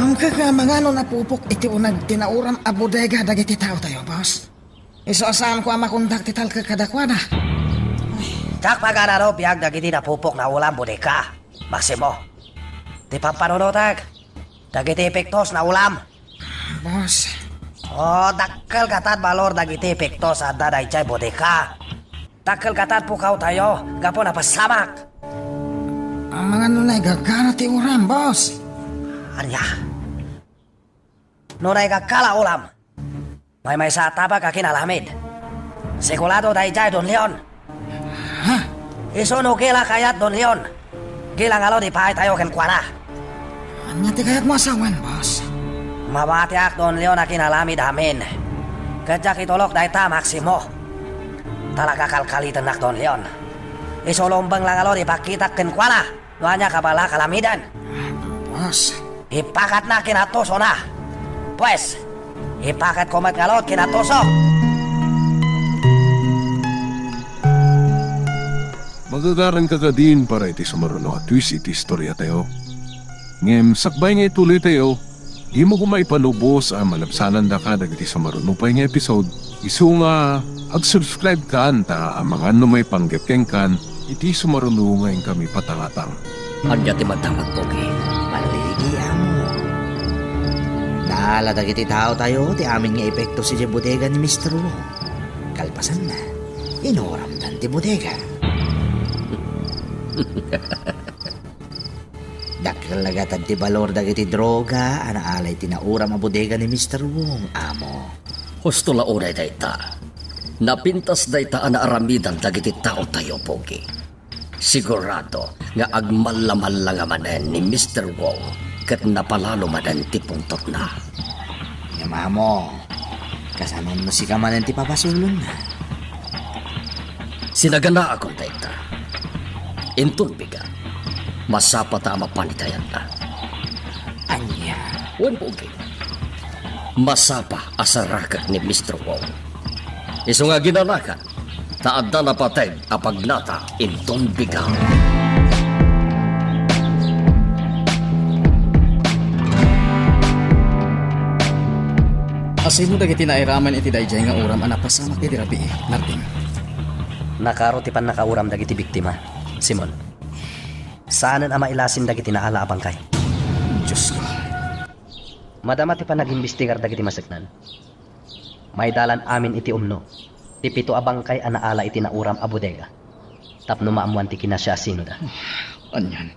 Ammok nga amangan no napupok iti uneg ti nauram a bodega dagiti taotayo, boss. Isu a saanko a makontak ti talkek kadakuada. Diak paganano biag dagiti napupok nga ulam bodega, Maximo. Ti pampanunotek, dagiti epektos nga ulam. Boss. Oh, dakkel gatad balor dagiti epektos a adda daydiay bodega. Dakkel gatad pukawtayo gapu napasamak. Amangan no naigagara ti uram, boss. Ania? No naigagara ulam, maymaysa a tabak a kinalamid. Sigurado daydiay, Don Leon. Ha? Isu no gila kayat, Don Leon, gila ngarud ipaaytayo kenkuana. Ania ti kayatmo a sawen, boss? Mabatiak, Don Leon, a kinalamid amin. Ket diak itulok dayta, Maximo. Talaga kalkalitennak, Don Leon. Isu lumbeng la ngarud ipakitak kenkuana no ania a kabaelan a kalamiden. Boss. Ipakatna ken atusona. Pues, ipakatko met ngarud ken atusok. Agagaranka kadin para iti sumaruno a twist iti istoriatayo. Ngem sakbay nga ituloytayo, dimo koma ipanubos a malabsanandaka dagiti sumaruno pay nga episode. Isu nga ag-subscribe kan ta amangan no maipanggep kenkan iti sumaruno nga inkami patangatang. Ania ti madamag, Pogi? Maligi, amo. Naala dagiti taotayo ti amin nga epekto idiay bodega ni Mister Wong. Kalpasanna, inuramdan ti bodega. Dakkel la gatta ti balor dagiti droga a naala iti nauram a bodega ni Mister Wong, amo. Husto la unay dayta. Napintas dayta a naaramidan dagiti taotayo, Pogi. Sigurado nga agmallamallanga manen ni Mister Wong ket napalalo manen ti pungtotna. Ngem amo, kasano no sika manen ti pabasolonna? Sinaganaakon dayta. Inton bigat, masapa ta a mapan iti ayatna. Ania? Wen, Pogi. Masapa a sarakek ni Mister Wong. Isu nga aginanakan, ta adda napateg a pagnata inton bigat. Asino dagiti nairaman iti daydiay nga uram a napasamak idi rabii, Narding? Nakaro ti pannakauram dagiti biktima, Simon. Saanen a mailasin dagiti naala a bangkay. Diosko. Madama ti panagimbestigar dagiti maseknan. Maidalan amin iti umno ti pito a bangkay a naala iti nauram a bodega tapno maammoan ti kinasiasinoda. Anian?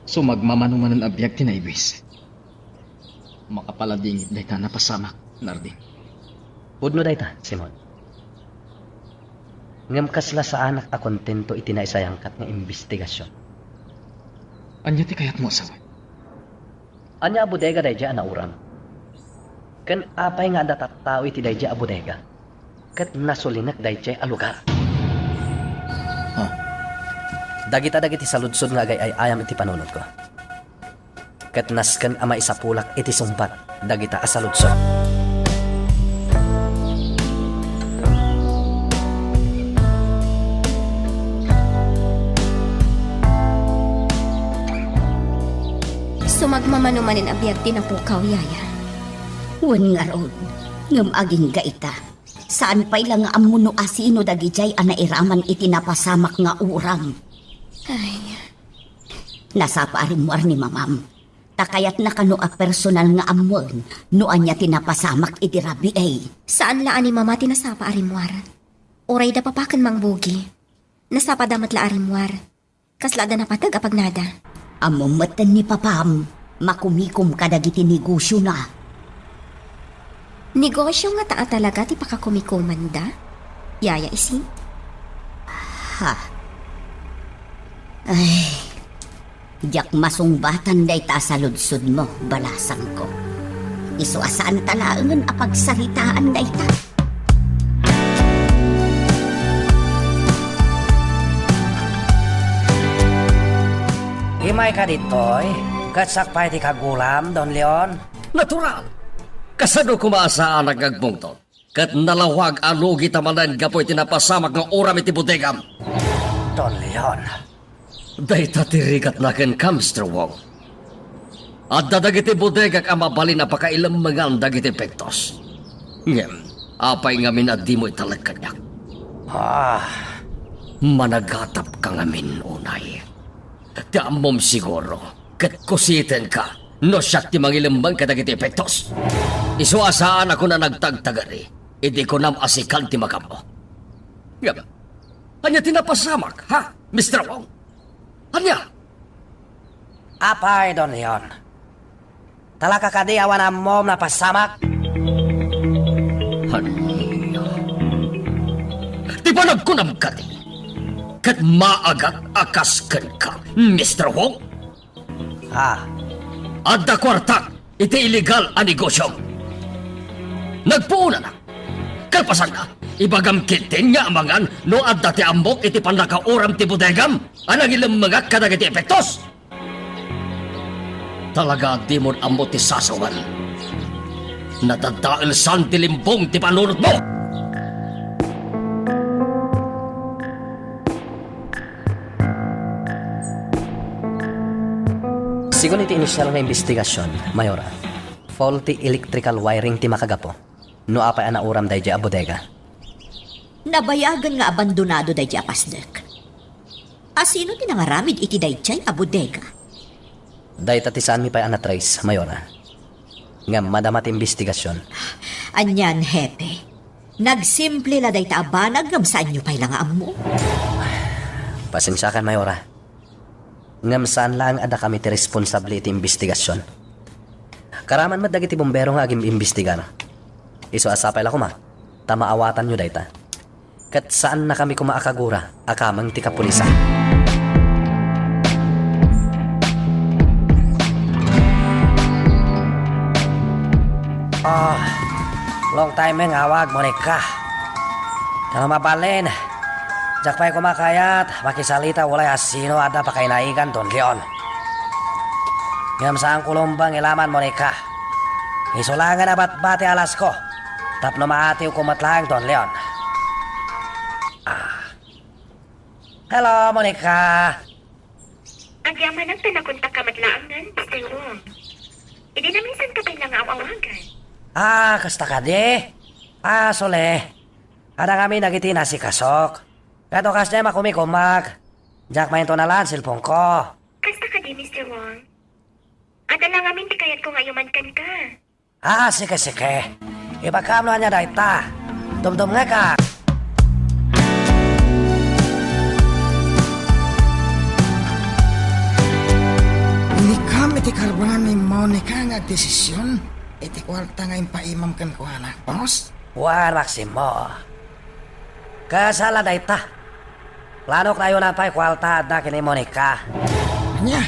Sumagmamano manen a biag ti naiwis. Makapaladingit dayta a napasamak, Narding. Pudno dayta, Simon. Ngem kasla saanak a kontento iti naisayangkat nga imbestigasion. Ania ti kayatmo a sawen? Ania a bodega daydiay a nauram? Ken apay nga adda tattao iti daydiay a bodega ket nasulinek daydiay a lugar? Ha? Dagita dagiti saludsod nga agay-ay-ayam iti panunotko. Ket nasken a maisapulak iti sungbat dagita a saludsod. Sumagmamano manen a biag ti napukaw, Yaya. Wen ngarud, ngem agingga ita. Saan pay la nga ammo no asino dagidiay a nairaman iti napasamak nga uram. Ay. Nasapa a rimmuar ni Mamam. Ta kayatna kano a personal nga ammoen no ania ti napasamak idi rabii. Saan la a ni Mama ti nasapa a rimmuar. Uray da Papa ken Mang Bugi. Nasapada met la a rimmuar. Kasla adda napateg a pagnada. Ammom metten ni Papam, makumikom kadagiti negosiona. Negosio ngata a talaga ti pakakumikomanda, Yaya Isi? Ha. Ay, diak masungbatan dayta a saludsodmo, balasangko. Isu a saanta laengen a pagsaritaan dayta. Imayka ditoy, ket sakbay ti kagulam, Don Leon? Natural! Kasano koma a saanak nga agpungtot? Ket nalawag a lugita manen gapu iti napasamak nga uram iti bodegam. Don Leon. Dayta ti rigatna kenka, Mister Wong. Adda dagiti bodegak a mabalin a pakailemmengan dagiti epektos. Ngem, apay ngamin a dimo italek kaniak? Ah. Managatapka ngamin unay. Ti ammom siguro, ket kusitenka no siak ti mangilemmeng kadagiti epektos. Isu a saanak a nagtagtagari, idi kunam a sika ti makammo. Ngem, ania ti napasamak, ha, Mister Wong? Ania? Apay, Don Leon. Talaga kadi awan ammom napasamak? Ania? Ti panagkunam kadi, ket maagak a kas kenka, Mister Wong? Ah. Adda kuartak iti illegal a negosio. Nagpuonanak. Kalpasanna, ibagam ketdi nga amangan no adda ti ammok iti pannakauram ti bodegam a nangilemmengak kadagiti epektos. Talaga a dimon ammo ti sasawen. Nadadaelsan ti limbong ti panunotmo. Sigun iti initial nga imbestigasion, Mayora, faulty electrical wiring ti makagapu no apay a nauram daydiay a bodega. Nabayagen nga abandonado daydiay a pasdek. Asino ti nangaramid iti daydiay a bodega? Dayta ti saanmi pay a na-trace, Mayora. Ngem madama ti imbestigasion. Anian, Hepe? Nagsimple la dayta a banag ngem saanyo pay la nga ammo? Pasensiakan, Mayora. Ngem saan laeng a dakami ti responsable iti imbestigasion. Karaman met dagiti bumbero nga agim-imbestigar. Isu a sapay la koma ta maawatanyo dayta. Ket saannakami koma a kagura a kameng ti kapulisan. Ah, long time nga awag, Monica. Kano mabalin, diak pay koma kayat makisalita ulay asino adda pakainaigan, Don Leon. Ngem saanko lumbeng ilaman, Monica. Isu laengen a batbati alasko tapno maatiwko met laeng, Don Leon. Ah. Hello, Monica. Agyamanak ta nakontakka met laengen, Mister Wong. Idi namisanka pay la nga aw-awagan. Ah, kasta kadi? Ah, suli. Adda ngamin dagiti nasikasok. Ket no kasdiay makumikumak, diak maintonalan cellphone-ko. Kasta kadi, Mister Wong? Adda la ngamin ti kayatko nga ayuman kenka. Ah, sige, sige. Ibagam no ania dayta. Dumdumngeka. Inikam iti karbangan ni Monica nga agdesision iti kuarta nga impaimam kenkuana, boss? Wen, Maximo. Kasla dayta. Planok nga ayunan pay kuarta adda ken ni Monica. Ania?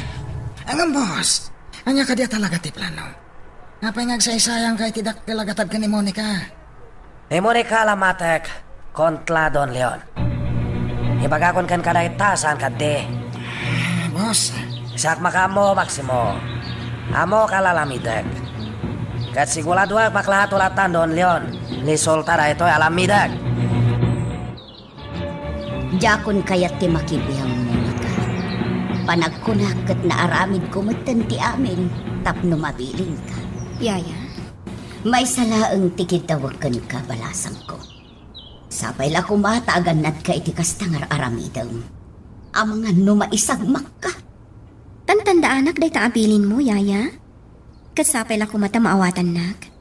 Ngem, boss, ania kadi a talaga ti plano? Apay nga agsaysayangka iti dakkel a gatad ken ni Monica? Ni Monica la matek kontra Don Leon. Ibagakon kenka dayta, saan kadi? Boss. Siak makaammo, Maximo. Ammoka a aramidek. Ket siguradoek, makla a tulatan, Don Leon. Lisulta daytoy a aramidek. Diakon kayat ti makibiang, Monica. Panagkunak ket naaramidko metten ti amin tapno mabilinka. Yaya? Maysa laeng ti kiddawek kenka, balasangko. Sapay la koma ta agannadka iti kasta nga ar-aramidem. Amangan no maisagmakka. Tantandaanak dayta a bilinmo, Yaya. Ket sapay la koma ta maawatannak.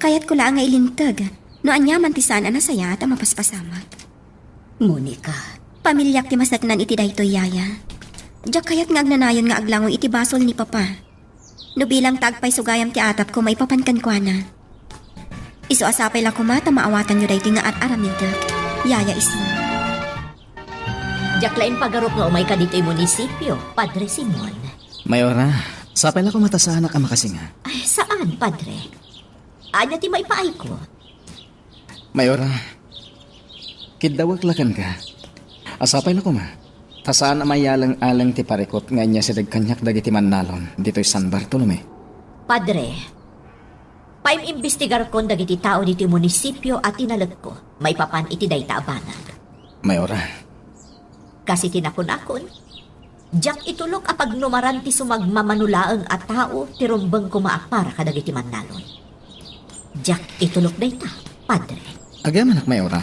Kayatko laeng nga ilinteg no aniaman ti saan a nasayaat a mapaspasamak. Monica. Pamiliak ti masetnan iti daytoy, Yaya. Diak kayat nga agnanayon nga aglangoy iti basol ni Papa. No bilang ta agpaysugayam ti atapko maipapan kenkuana. Isu a sapay la koma ta maawatanyo daytoy nga ar-aramidek, Yaya Isma. Diak la impagarup nga umayka ditoy munisipio, Padre Simon. Mayora, sapay la koma ta saanak a makasinga. Ay, saan, Padre? Ania ti maipaayko? Mayora, kiddawek la kenka. A sapay la koma ta saan a mayaleng-aleng ti parikut nga inyasideg kaniak dagiti mannalon ditoy San Bartolome. Padre, paim-imbestigarkon dagiti tao ditoy munisipio a tinalekko maipapan iti dayta a banag. Mayora. Kas iti nakunakon, diak itulok a pagnumaran ti sumagmamano laeng a tao ti rumbeng koma a para kadagiti mannalon. Diak itulok dayta, Padre. Agyamanak, Mayora.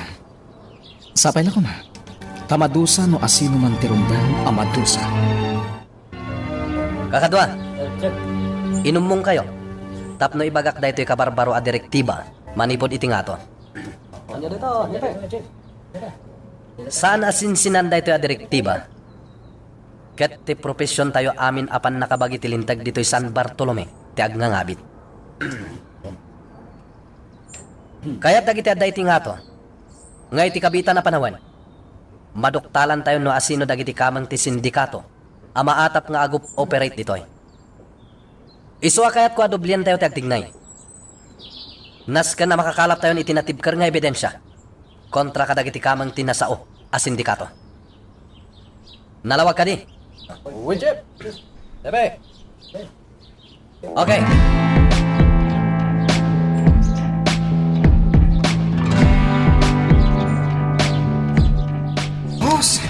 Sapay la koma ta madusa no asinoman ti rumbeng a madusa. Kakadua, inummongkayo tapno ibagak daytoy kabarbaro a direktiba manipud iti ngato. Ania dayta, Hepe? Saan a sinsinan daytoy a direktiba, ket ti profesiontayo amin a pannakabagi ti linteg ditoy San Bartolome ti agngangabit. Kayat dagiti adda iti ngato nga iti kabiitan a panawen, maduktalantayo no asino dagiti kameng ti sindikato a maatap nga agup-operate ditoy. Isu a kayatko a dublientayo ti agtignay. Nasken a makakalaptayon iti natibker nga ebidensia kontra kadagiti kameng ti nasao a sindikato. Nalawag kadi? Wen, Chief. Hepe. Okay. Boss,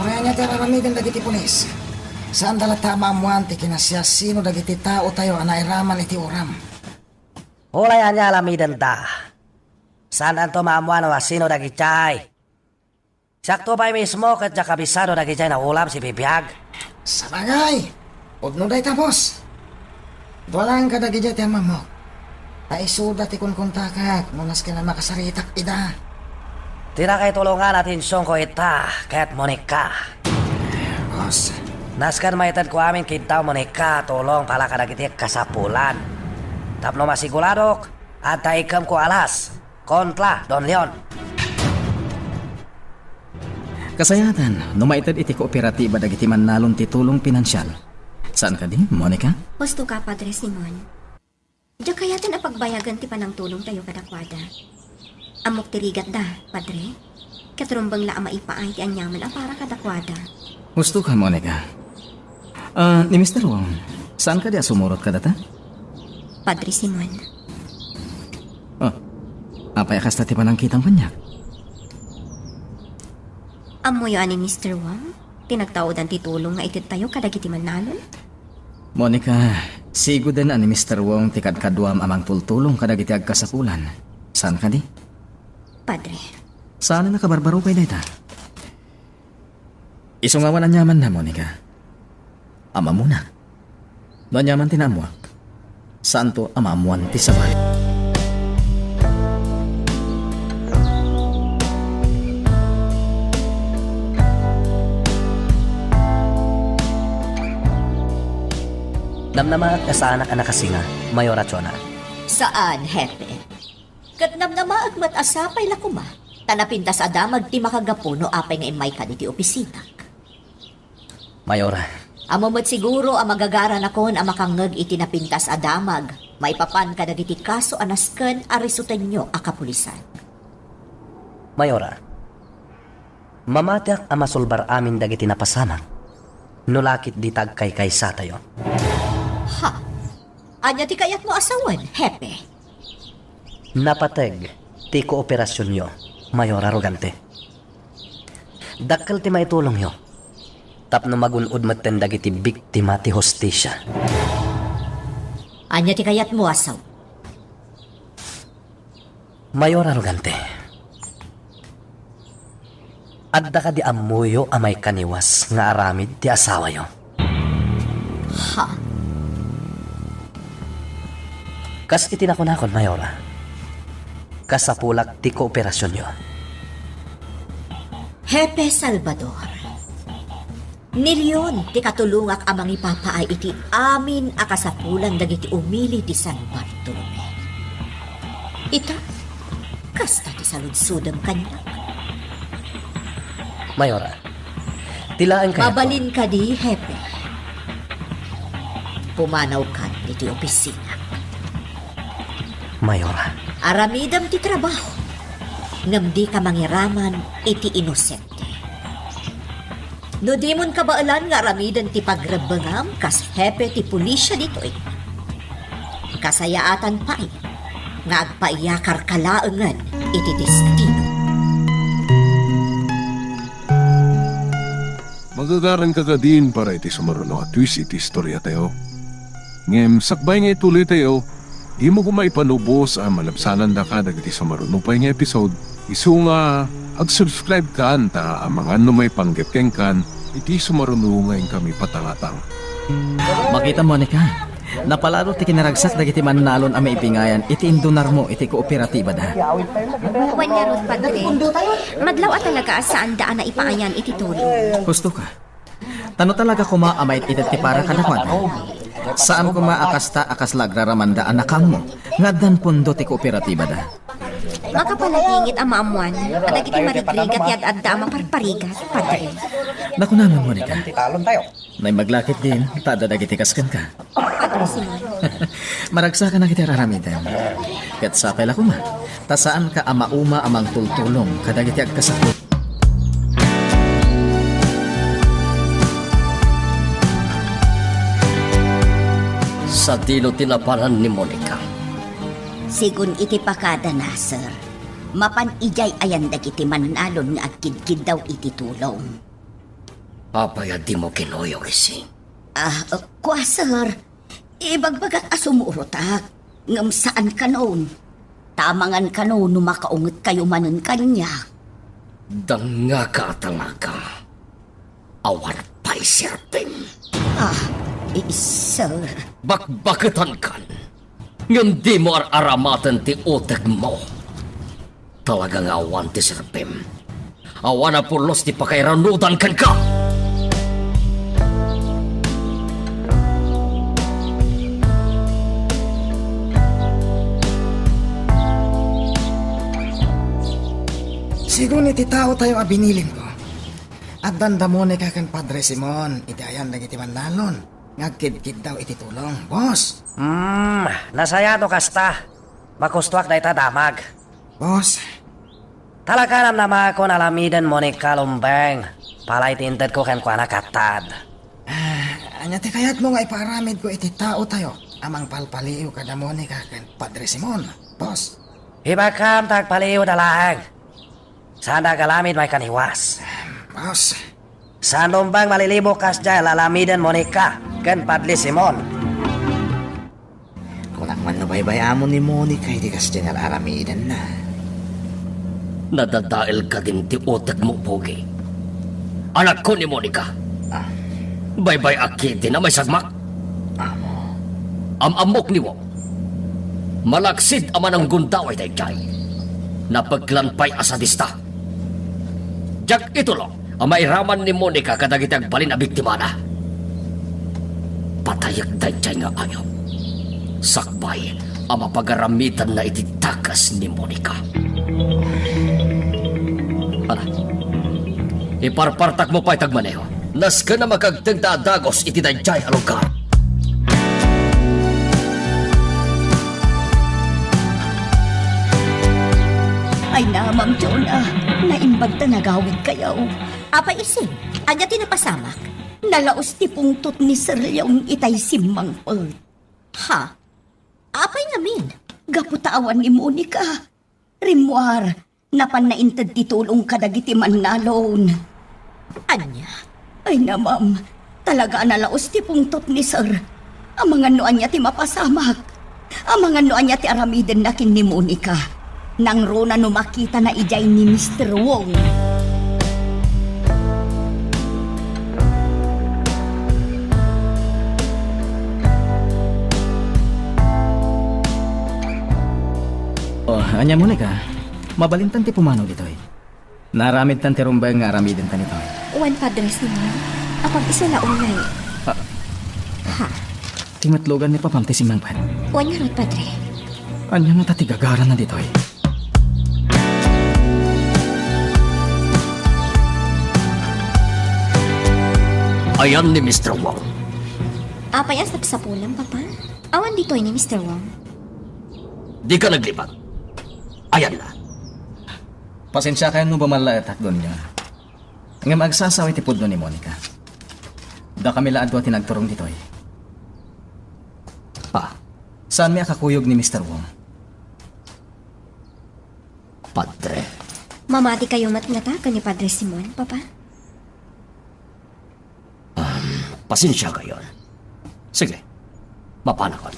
uray ania ti ar-aramiden dagiti pulis? Saanda latta a maammoan ti kinasiasino dagiti taotayo a nairaman iti uram. Uray ania a lamidenda. Saandanto maammoan no asino dagidiay. Siakto pay mismo ket diak kabisado dagidiay naulabko a bibiag. Sabagay, pudno dayta, boss. Dua laeng kadagidiay ti amammok. Ta isuda ti kunkuntakak no nasken a makasaritak ida. Ti nakaitulongan a atensionko ita ket Monica. Boss. Nasken maitedko amin kiddaw, Monica, tulong para kadagiti kasapulan. Tapno masiguradok, adda ikkemko alas. Kontra, Don Leon. Kasayatan, no maited iti kooperatiba dagiti mannalon ti tulong pinansial. Saan kadi, Monica? Husto ka, Padre Simon. Diak kayaten a pagbayagen ti panangtulongtayo kadakuada. Ammok ti rigatda, Padre. Ket rumbeng la a maipaay ti aniaman a para kadakuada. Husto ka, Monica. Ah, ni Mister Wong, saan kadi a sumurot kadata? Padre Simon. Oh, apay a kasta ti panangkitam kaniak? Ammoyo a ni Mister Wong ti nagtaudan ti tulong nga itedtayo kadagiti mannalon? Monica, siguden a ni Mister Wong ti kadkaduam a mangtultulong kadagiti agkasapulan. Saan kadi? Padre. Saan a nakabarbaro pay dayta? Isu nga awan aniamanna, Monica. Amamuna. No aniaman ti naammuak, saanto a maammuan ti sabali. Namnamaak a saanak a nakasinga, Mayora Chona. Saan, Hepe. Ket namnamaak met a sapay la koma, ta napintas a damag ti makagapu no apay nga immayka ditoy opisinak. Mayora. Ammom met siguro a magagaranakon a makangngeg iti napintas a damag maipapan kadagiti kaso a nasken a risutenyo a kapulisan. Mayora, mamatiak a masulbar amin dagiti napasamak, no la ketdi ta agkaykaysatayo. Ha? Ania ti kayatmo a sawen, Hepe? Napateg ti kooperasionyo, Mayor Arrogante. Dakkel ti maitulongyo tapno magun-od metten dagiti biktima ti hustisia. Ania ti kayatmo a sawen? Mayor Arrogante, adda kadi ammoyo a maikaniwas nga aramid ti asawayo? Ha? Kas iti nakunakon, Mayora, kasapulak ti kooperasionyo. Hepe Salvador, ni Leon ti katulongak a mangipapaay iti amin a kasapulan dagiti umili ti San Bartolome. Ita, kasta ti saludsodem kaniak. Mayora, ti laeng kayatko. Mabalin kadi, Hepe. Pumanawkan ditoy opisina. Mayora. Aramidem ti trabaho, ngem dika mangiraman iti inosente. No dimon kabaelan nga aramiden ti pagrebbengam kas hepe ti pulisia ditoy, kasayaatan pay nga agpaiyakarka laengen iti destino. Magagaranka kadin para iti sumaruno a twist iti istoriatayo. Ngem sakbay nga ituloytayo, dimo koma ipanubos a malabsanandaka dagiti sumaruno pay nga episode. Isu nga, ag-subscribe kan ta amangan no maipanggep kenkan iti sumaruno nga inkami patangatang. Makita, Monica, napalalo ti kinaragsak dagiti mannalon a maibingayan iti indunarmo iti kooperatibada. Wen ngarud, Padre, madlaw a talaga a saanda a naipaayan iti tulong. Husto ka. Ta no talaga koma a maited ti para kadakuada, saan koma a kasta a kasla agraramanda a nakaammo nga addan pondo ti kooperatibada. Makapanagingit a maammoan a dagiti marigrigat ti ad-adda a maparparigat, Padre. Nakunam, Monica. Naimbag la ketdin ta adda dagiti kas kenka. Padre Simon. Maragsakan dagiti ar-aramidem. Ket sapay la koma, ta saanka a mauma a mangtultulong kadagiti agkasapul. Sadino ti naparan ni Monica? Sigun iti pakadana, sir, mapan idiay ayan dagiti mannalon nga agkidkiddaw iti tulong. Apay a dimo kinuyog, Isi? Ah, kua, sir. Ibagbagak a sumurotak, ngem saan kanon. Ta amangan kano no makaungetkayo manen kaniak. Dangngaka talaga. Awan pay serbim. Ah, eh, sir. Bakbaketankan. Ngem dimo ar-aramaten ti utekmo. Talaga nga awan ti serbim. Awan a pulos ti pakairanudan kenka. Sigun iti taotayo a binilinko, addan da Monica ken Padre Simon iti ayan dagiti mannalon nga agkidkiddaw iti tulong, boss. Hmm, nasayaat no kasta. Makustoak dayta damag. Boss. Talaga namnamaakon a aramiden Monica Lumbeng. Palay ti intedko kenkuana kattad. Ah, ania ti kayatmo nga ipaaramidko iti taotayo a mangpalpaliiw kada Monica ken Padre Simon, boss? Ibagam ta agpaliiwda laeng. Saanda agaramid maikaniwas. Boss. Saan Lumbeng malilibok kasdiay a aramiden Monica ken Padre Simon. Kunak man no baybay-amon ni Monica iti kasdiay nga ar-aramidenna. Nadadael kadin ti utekmo, Pogi. Anakko ni Monica. Ah. Baybay-ak ketdin a maisagmak. Amo. Am-ammok ni Wong. Malaksid a mananggundaway daydiay. Napeklan pay a sadista. Diak itulok a mairaman ni Monica kadagiti agbalin a biktimana. Patayek daydiay nga ayup. Sakbay a mapagaramidanna iti dakes ni Monica. Ala, iparpartakmo pay ti agmaneho. Nasken a makagteng ta a dagus iti daydiay a lugar. Ay na, Ma'am Jonah, naimbag ta nagawidkayo. Apay Ising, ania ti napasamak? Nalaos ti pungtot ni Sir Leon itay simmangpet. Ha? Apay ngamin? Gapu ta awan ni Monica. Rimmuar, napanna inted ti tulong kadagiti mannalon. Ania? Ay na, ma'am. Talaga a nalaos ti pungtot ni Sir. Amangan no ania ti mapasamak. Amangan no ania ti aramidenna ken ni Monica. Nangruna no makitana idiay ni Mister Wong. Oh, ania, Monica? Mabalintan ti pumanaw ditoy. Naaramidtan ti rumbeng nga aramidenta ditoy. Wen, Padre Simon. Apag isu la unay. Ah. Ha? Ti metlogan ni Papam ti simmangpet. Wen ngarud, Padre. Ania ngata ti gagaranna ditoy? Ayan ni Mister Wong. Apay a sapsapulam, Papa? Awan ditoy ni Mister Wong. Dika naglibak. Ayanna. Pasensiakayon no bumallaetak, Doña. Ngem agsasao iti pudno ni Monica. Dakami la a dua ti nagturong ditoy. Ah. Saanmi a kakuyog ni Mister Wong? Padre. Mamatikayo met ngata ken ni Padre Simon, Papa? Um, pasensiakayon. Sige, mapanakon.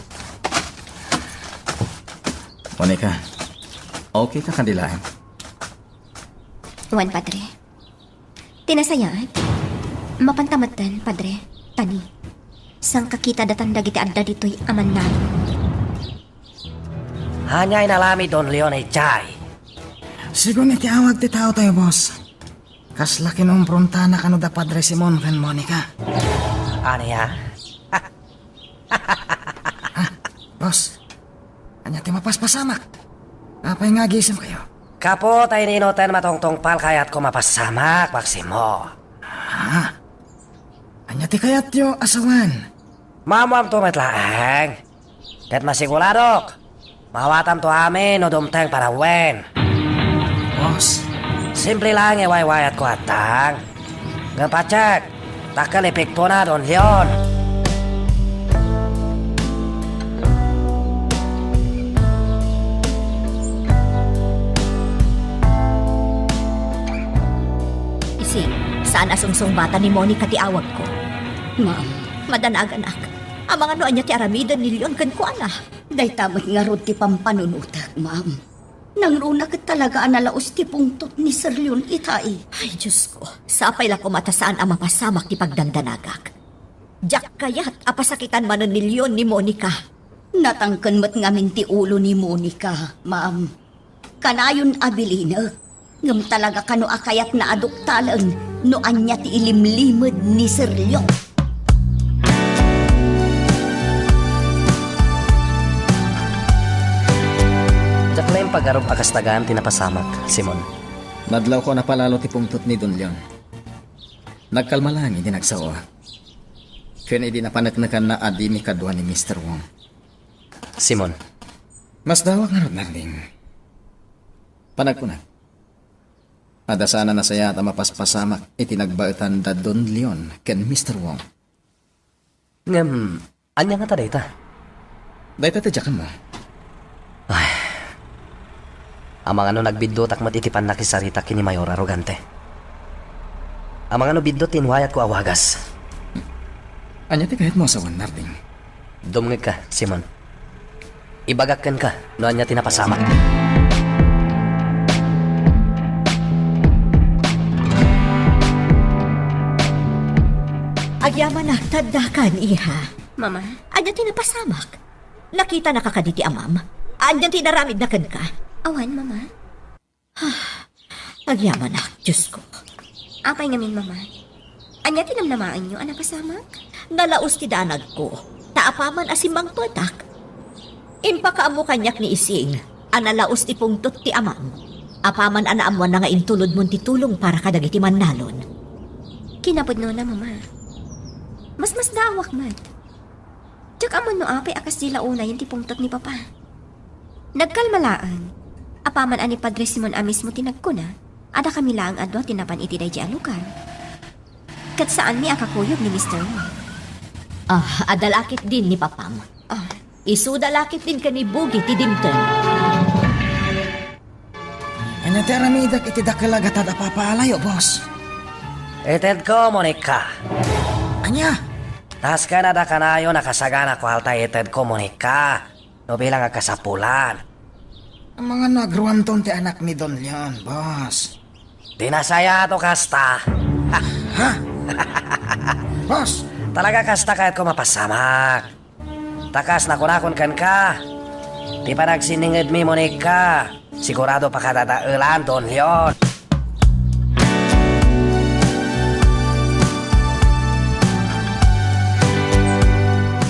Monica, okay ka kadi laeng? Wen, Padre. Ti nasayaat, mapanta metten, Padre, tani, sangkakita datan dagiti adda ditoy a mannalon. Ania inaramid Don Leon idiay? Sigun iti awag ti taotayo, boss. Kasla kinumpruntana kano da Padre Simon ken Monica. Ania? Ah, boss, ania ti mapaspasamak? Apay nga agisemkayo? Gapu ta ininutten matungtungpal kayatko mapasamak, Maximo. Ha? Ania ti kayatyo a sawen? Maammoamto met laeng. Ket masiguradok, maawatamto amin no dumteng panawen. Boss. Simple laeng nga iwaywayatko, Atang. Ngem patiek, dakkel ti pigpona, Don Leon. Isi, saan a sungsungbatan ni Monica ti awagko? Ma'am, Madanaganak, amangan no ania ti aramiden ni Leon kenkuana? Dayta met ngarud ti pampanunotek, ma'am. Nangruna ket talaga a nalaus ti pungtot ni Sir Leon itay. Ay, Diyos ko, sapay la koma ta saan a mapasamak ti pagdandanagak. Diak kayat a pasakitan manen ni Leon ni Monica. Natangken met ngamin ti ulo ni Monica, ma'am. Kanayon a bilinek, ngem talaga kano a kayatna a duktalen no ania ti ilimlimed ni Sir Leon. Diak la impagarup a kas tagaan ti napasamak, Simon. Nadlawko a napalalo ti pungtot ni Don Leon. Nagkalma laeng idi nagsao. Ken idi napaneknekanna a dimi kadua ni Mister Wong. Simon. Masdawak ngarud, Narding. Panagkunak, adda saan a nasayaat a mapaspasamak iti nagbaetan da Don Leon ken Mister Wong. Ngem, ania ngata dayta? Dayta ti diakemmo. Ay. Amangan no nagbiddutak met iti pannakisarita ken ni Mayor Arrogante. Amangan no biddut ti inwayatko a wagas. Ania ti kayatmo a sawen, Narding? Dumngegka, Simon. Ibagak kenka no ania ti napasamak. Agyamanak, taddakan, iha. Mama? Ania ti napasamak? Nakitanaka kadi ti amam? Ania ti inaramidna kenka? Awan, Mama. Agyamanak, Diyos ko. Apay ngamin, Mama? Ania ti namnamaenyo a napasamak? Nalaus ti danagko, ta apaman a simmangpetak. Impakaammo kaniak ni Ising a nalaus ti pungtot ti amam, apaman a naammoanna nga intulodmon ti tulong para kadagiti mannalon. Kinapudnona, Mama. Masmasdaawak met. Diak ammo no apay a kasdi la unayen ti pungtot ni Papa. Nagkalma laeng. Apaman a ni Padre Simon a mismo ti nagkuna, a dakami laeng a dua ti napan iti daydi a lugar. Ket saanmi a kakuyog ni Mister Wong. Ah, adda la ketdin ni Papam. Ah. Isuda la ketdin ken ni Bugi ti dimteng. Ania ti aramidek iti dakel a gatad a papaalayo, boss? Itedko, Monica. Ania? Tasken a dakanayon a kasagana kuarta itedko, Monica, no bilang agkasapulan. Amangan no agruamton ti anak ni Don Leon, boss. Di nasayaat kasta. Ha? Boss! Talaga kasta kayatko mapasamak. Ta kas nakunakon kenka, ti panagsinningedmi, Monica, sigurado pakadadaelan, Don Leon.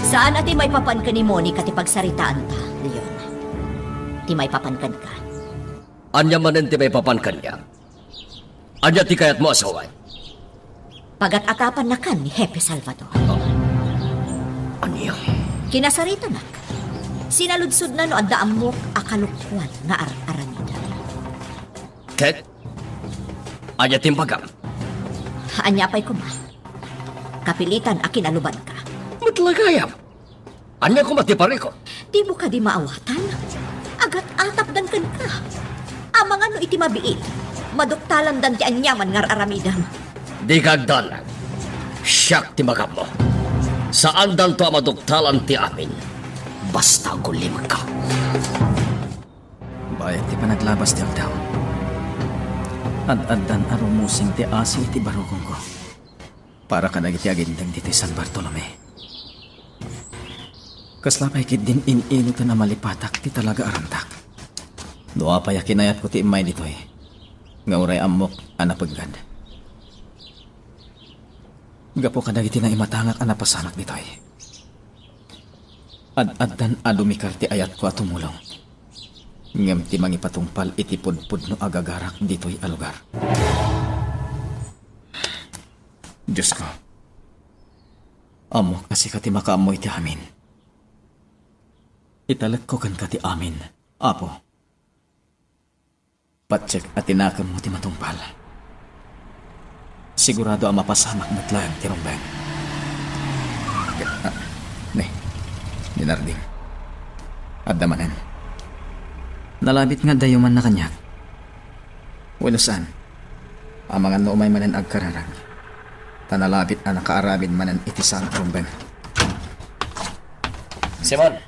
Saan a ti maipapan ken ni Monica ti pagsaritaanta, Leon. Ti maipapan kenka. Ania manen ti maipapan kaniak? Ania ti kayatmo a sawen? Pagat-atapannakan ni Hepe Salvador. Ah, ania? Kinasaritanak. Sinaludsodna no adda ammok a kalokuan nga ar-aramidem. Ket? Ania ti imbagam? Ania pay koma? Kapilitan a kinalubanka. Met la gayam! Ania koma ti parikut? Dimo kadi maawatan? Agat-atapdan kenka. Amangan no iti mabiit, maduktalandan ti aniaman nga ar-aramidem. Dika agdanag. Siak ti magammo. Saandanto a maduktalan ti amin. Basta agullimka. Bayat ti panaglabas ti aldaw, ad-addan a rumusing ti asi iti barukongko para kadagiti agindeg ditoy San Bartolome. Kasla pay ketdin in-inutan a malipatak ti talaga a rantak. No apay a kinayatko ti immay ditoy, nga uray ammok a napeggad. Gapu kadagiti naimatangak a napasamak ditoy, ad-addan a dumikar ti ayatko a tumulong. Ngem ti mangipatungpal iti pudpudno a gagarak ditoy a lugar. Diosko, ammok a sika ti makaammo iti amin. Italekko kenka ti amin, Apo. Patiek a ti nakemmo ti matungpal. Sigurado a mapasamak met laeng ti rumbeng. Ah, ne, ni Narding. Adda manen. Nalabit nga adda yumanna kaniak. Wenno saan, amangan no umay manen agkararag. a nalabit a nakaaramid manen iti saan a rumbeng. Simon,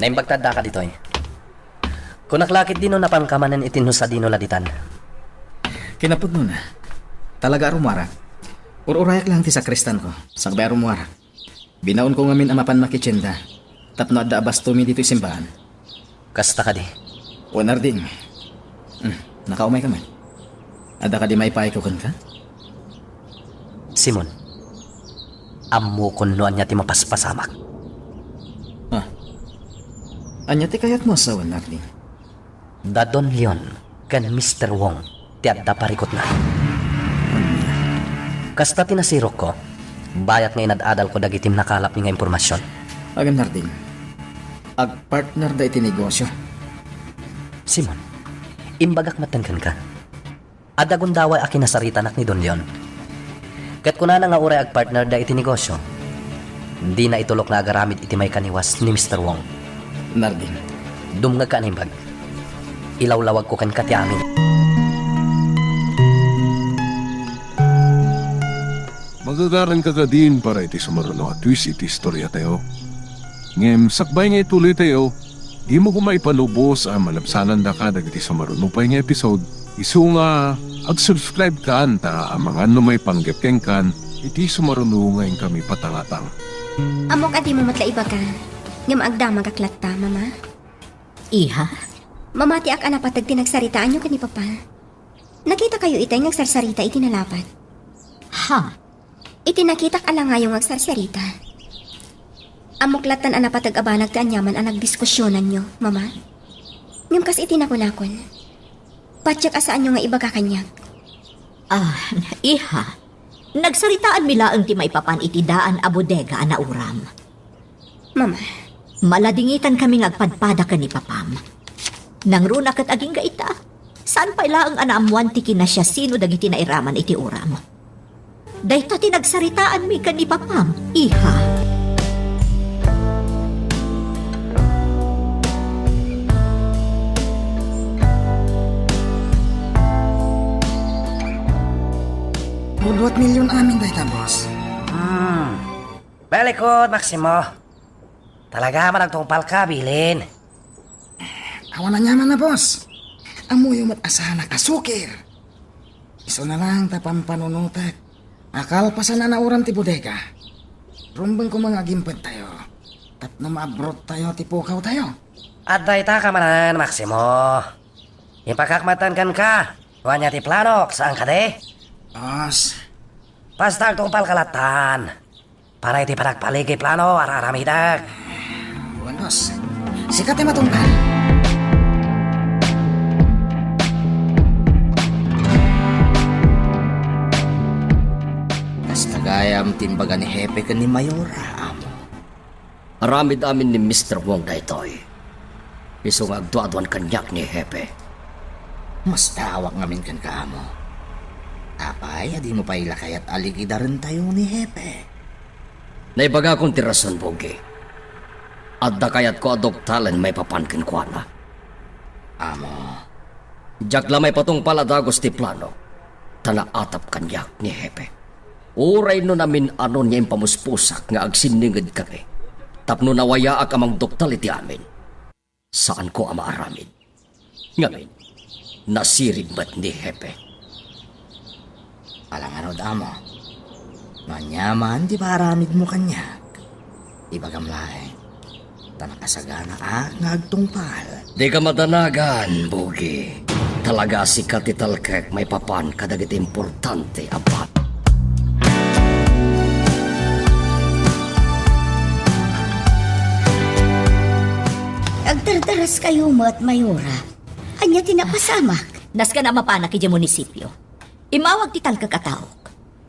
naimbag ta addaka ditoy. Kunak la ketdi no napanka manen iti no sadino la ditan. Kinapudnona, talaga a rummuarak. Ur-urayak lang ti sakristanko, sakbay a rummuarak. Binaonko ngamin a mapan makitienda tapno adda a bastomi ditoy simbahan. Kasta kadi? Wen, Arding. Hmm, nakaumayka met. Adda kadi maipayko kenka? Simon, ammokon no ania ti mapaspasamak. Ah. Ania ti kayatmo a sawen, Arding? Da Don Leon ken Mister Wong ti adda parikutna. Kasta ti nasirokko, bayat nga inad-adalko dagiti nakalapmi nga impormasion. Agannarding, agpartnerda iti negosio. Simon, imbagak metten kenka. Adda gundaway a kinasaritanak ni Don Leon. Ket kunana nga uray agpartnerda iti negosio, dina itulok nga agaramid iti maikaniwas ni Mister Wong. Narding. Dumngegka a naimbag. Ilawlawagko kenka ti amin. Magagaranka kadin para iti sumaruno a twist iti istoriatayo. Ngem sakbay nga ituloytayo, dimo koma ipalubos a malabsanandaka dagiti sumaruno pay nga episode, isu nga ag-subscribe kan ta amangan no maipanggep kenkan iti sumaruno nga inkami patangatang. Ammok a dimo met la ibaga, ngem agdamagak latta, Mama. Iha? Mamatiak a napateg ti nagsaritaanyo ken ni Papa. Nakitakayo itay nga agsarsarita iti nalabad. Ha? Iti nakitak a langayo nga agsarsarita. Ammok lattan a napateg a banag ti aniaman a nagdiskusionanyo, Mama. Ngem kas iti nakunakon, patiek a saanyo nga ibaga kaniak. Ah, iha, nagsaritaanmi laeng ti maipapan iti daan a bodega a nauram. Mama. Maladingitankami nga agpadpada ken ni Papam. Nangruna ket agingga ita, saan pay laeng a naammoan ti kinasiasino dagiti nairaman iti uram. Dayta ti nagsaritaanmi ken ni Papam, iha. Pudwat milyon amin dayta, boss. Hmm. Balikod, Maximo. Talaga man agtungpalka, bilin. Awan aniaman a, boss. Ammoyo met a saanak a sukir. Isuna lang ta pampanunotek a kalpasan a nauram ti bodega. Rumbeng koma nga agimpedtayo tapno maabrutayo ti pukawtayo. Adda ita ka manen, Maximo. Impakakmatan kenka. Ania ti planok, saan kadi? Boss. Basta agtungpalka lattan. Para iti panagpaligi plano, ar-aramidek. Wen, boss. Sika ti matungpal. Kasta gayam ti imbaga ni Hepe ken ni Mayora, amo. Aramid amin ni Mister Wong daytoy. Isu nga agduaduan kaniak ni Hepe. Mastawak ngamin kenka, amo. Apay a dimo pay la kayat a ligidarentayo ni Hepe? Naibagakon ti rason, Bogi. Adda kayatko a duktalen maipapan kenkuana. Amo. Diak la maipatungpal a dagus ti plano, ta naatap kaniak ni Hepe. Uray no namin-anon nga impamuspusak nga agsinninged kami, tapno nawayaak a mangduktal iti amin. Saanko a maaramid. Ngamin, nasirib met ni Hepe. Alangan, amo. No aniaman ti maaramidmo kaniak, ibagam laeng, ta nakasaganaak nga agtungpal. Dika madanagan, Bogi. Talaga a sika ti talkek maipapan kadagiti importante a bagay. Agdardaras kayo met, Mayora. Ania ti napasamak? Nasken a mapanak idiay munisipio. Immawag ti talkek a taok.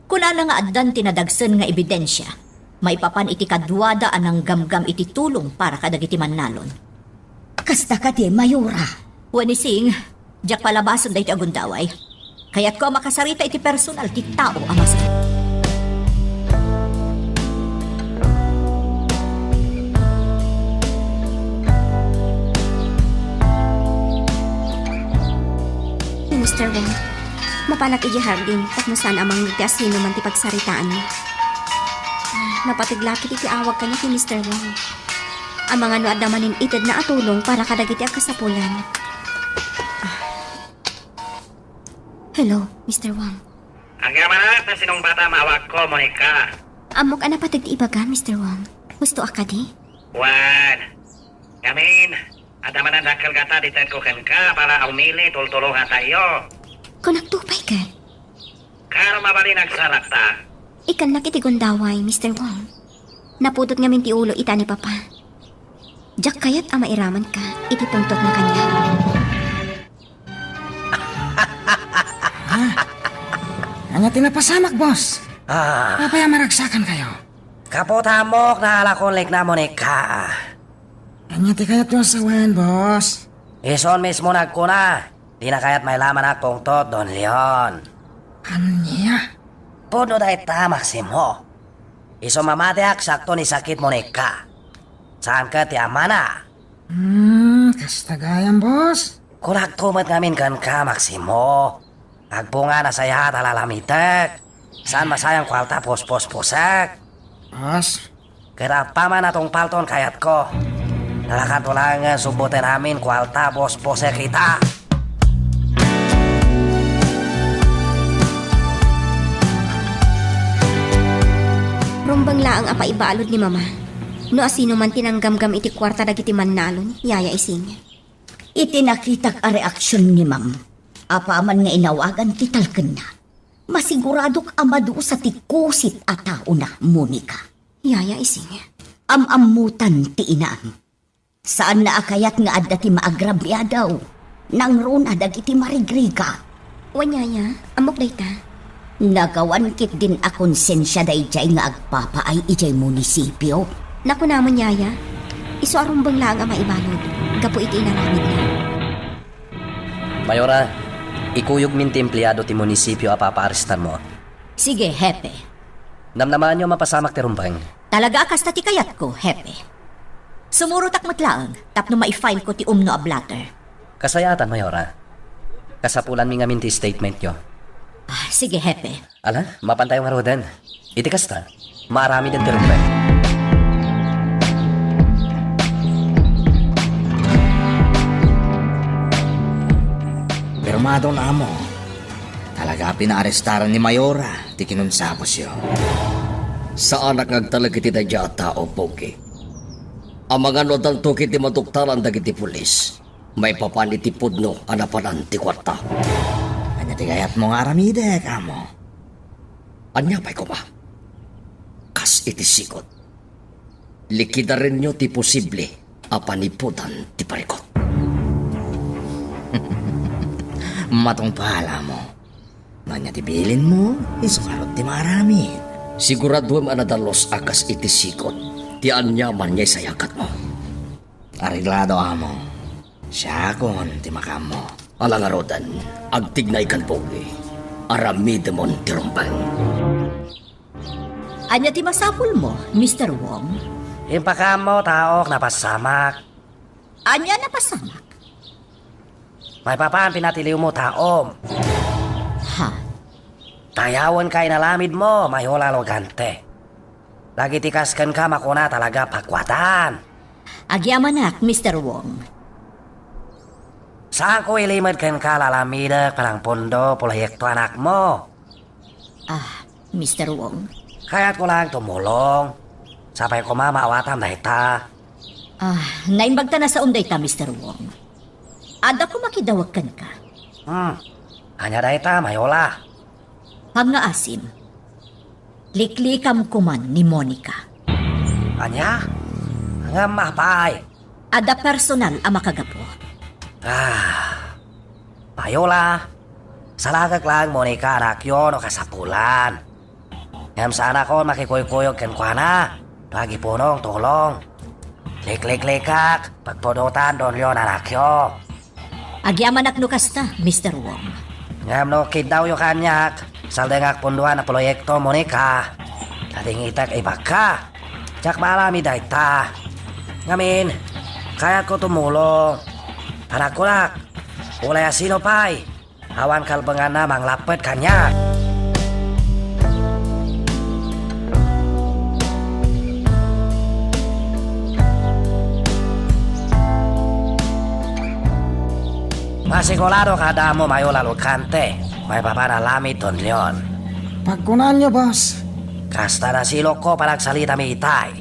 Kunana nga addan ti nadagsen nga ebidensia maipapan iti kaduada a nanggamgam iti tulong para kadagiti mannalon. Kasta kadi, Mayora? Wen, Ising, diak palabasen daytoy a gundaway. Kayatko a makasarita iti personal ti tao a masakit. Mister Wong, Mapanak idiay hardin, tapno saan a mangngeg ti asino man ti pagsaritaanna. Ah, napateg la ket iti awag kaniak ni Mister Wong. Amangan no adda manen itedna a tulong para kadagiti agkasapulan. Ah. Hello, Mister Wong. Agyamanak, ta sinong bata maawagko, Monica? Ammok a napateg ti ibaga, Mister Wong. Husto a kadi? Wen. Ngamin, adda manen dakkel gata ti tedko kenka para umili tultulongatayo. Kunak to pay ket. Kano mabalin agsarakta? Ikkannak iti gundaway, Mister Wong. Napudot ngamin ti ulo ita ni Papa. Diak kayat a mairamanka iti pungtotna kaniak. Ah, ania ti napasamak, boss? Ah. Apay a maragsakankayo? Gapu ta ammok nga alakon likna, Monica. Ania ti kayatyo a sawen, boss? Ison mismo nagkuna, dina kayat mailamanak pungtot, Don Leon. Ania? Pudno dayta, Maximo. Isu mamatiak, sakto ni sakit, Monica. Saan ket ti amana? Hmm, kasta gayam, boss. Kunakto met ngamin kenka, Maximo. Agbunga nasayaat a lalamitek. Saan masayang kuarta, posposposek. Boss. Ket apaman a tungpalton kayatko, talakanto laengen subboten amin kuarta, posposek ita. Rumbeng laeng a paibalud ni Mama. No asino man ti nanggamgam iti kuarta dagiti mannalon, Yaya Ising. Iti nakitak a reaksion ni Ma'am, apaman nga inawagan ti talkenna, masiguradok a madusa ti kusit a taona, Monica. Yaya Ising. Am-ammotan ti inam. Saanna a kayat nga adda ti maagrabiado. Nangruna dagiti marigriga. Wen, Yaya, ammok dayta. Nagawan ketdin a konsensia daydiay nga agpapaay idiay munisipio. Nakunamon, Yaya, isu a rumbeng laeng a maibalud gapu iti inaramidna. Mayora, ikuyogmin ti empleado ti munisipio a papaarestarmo. Sige, Hepe. Namnamaanyo a mapasamak ti rumbeng. Talaga a kasta ti kayatko, Hepe. Sumurotak met laeng tapno maifile ko ti umno a blotter. Kasayaatan, Mayora. Kasapulanmi ngamin ti statementyo. Ah, sige, Hepe. Ala, mapantayo ngaruden. Iti kasta, maaramiden ti rumbeng. Pirmadon, Amo. Talaga a pinaarestaran ni Mayora ti kinunsaposyo. Saanak nga agtalek iti daydiay a tao, Pogi. Amangan no addanto ketdi maduktalan dagiti pulis maipapan iti pudno a napanan ti kuarta. Ania ti kayatmo nga aramidek, Amo? Ania pay koma? Kas iti sigud, likidarenyo ti posible a panipudan ti parikut. Matungpal, Amo. No ania ti bilinmo, isu ngarud ti maaramid. Siguraduem a nadalus a kas iti sigud ti aniaman nga isayakatmo. Areglado, Amo. Siakon ti makaammo. Ala ngaruden, agtignaykan, Pogi. Aramidemon ti rumbeng. Ania ti masapulmo, Mister Wong? Impakaammo, taok, napasamak. Ania napasamak? Maipapan pinatiliwmo, taom. Ha? Tayawenka inalamidmo, Mayola Logante. Dagiti kas kenka makuna talaga pakuatan. Agyamanak, Mister Wong. Saanko ilimed kenka, lalamidek, panangpondo, proyekto anakmo. Ah, Mister Wong. Kayatko laeng tumulong. Sapay koma maawatam dayta. Ah, naimbag ta nasaon dayta, Mister Wong. Adda koma kidawag kenka. Hmm. Ania dayta, Mayola? Pangngaasim. Liklikam koman ni Monica. Ania? Ngem apay? Adda personal a makagapu. Ah, Mayola, salagek laeng Monica anakyo no kasapulan. Ngem saanakon makikuykuyog kenkuana no agipunong tulong. Likliklikak, pagpudotan Don Leon anakyo. Agyamanak no kasta, Mister Wong. Ngem no kiddawyo kaniak, saldengak pundoan a proyekto, Monica. Nadingitak ibagka. Diak maaramid dayta. Ngamin, kayatko tumulong. Panagkunak, ulay a sino pay. Awan kalbenganna manglappet kaniak. Masigurado kada mo mayula lukante. Maipapan alamid, Don Leon. Pagkunaanyo, boss. Kasta nasilokko panagsalitami itay.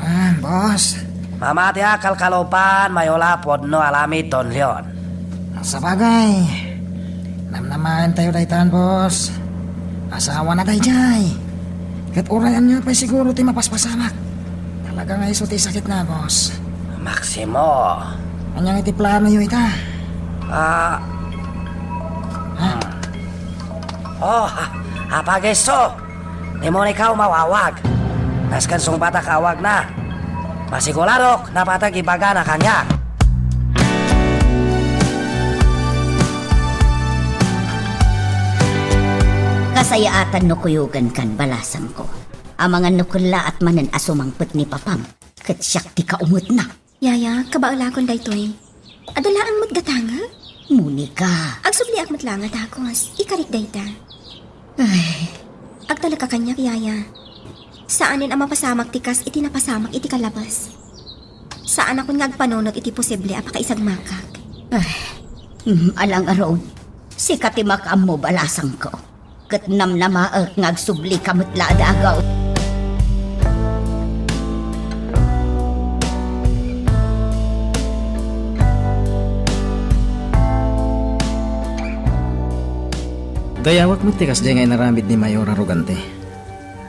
Ah, boss. Mamatiak kalkalupan, mayula pudno alamid, Don Leon. Sabagay, namnamaentayo daytan, boss. Asawana daydiay. Ket urayanyo pay siguro ti mapaspasamak. Talaga nga isu ti sakitna, boss. Maximo. Ania nga iti planoyo ita? Ah. Ha? Oh, ha, apageso. Ni Monica umawawag. Nasken sungbatak awagna. Masiguradok, napateg ibagana kaniak. Kasayaatan no kuyogankan, balasangko. Amangan no kellaat manen a sumangpet ni papam, ket siak ti kaumetna. Yaya, kabaelakon daytoy. Adda laeng met gatangek? Monica. Agsubliak met la nga dagus. Ikarik dayta. Ay. Agtalek ka kaniak, Yaya. Saanen a mapasamak ti kas iti napasamak iti kalabas. Saanakon nga agpanunot iti posible a pakaisagmakak. Ay. Mm, alang arud. Sika ti makaammo, balasangko. Ket namnamaek nga agsublika met la a dagus. Dayawek met ti kasdiay nga inaramid ni Mayor Arrogante.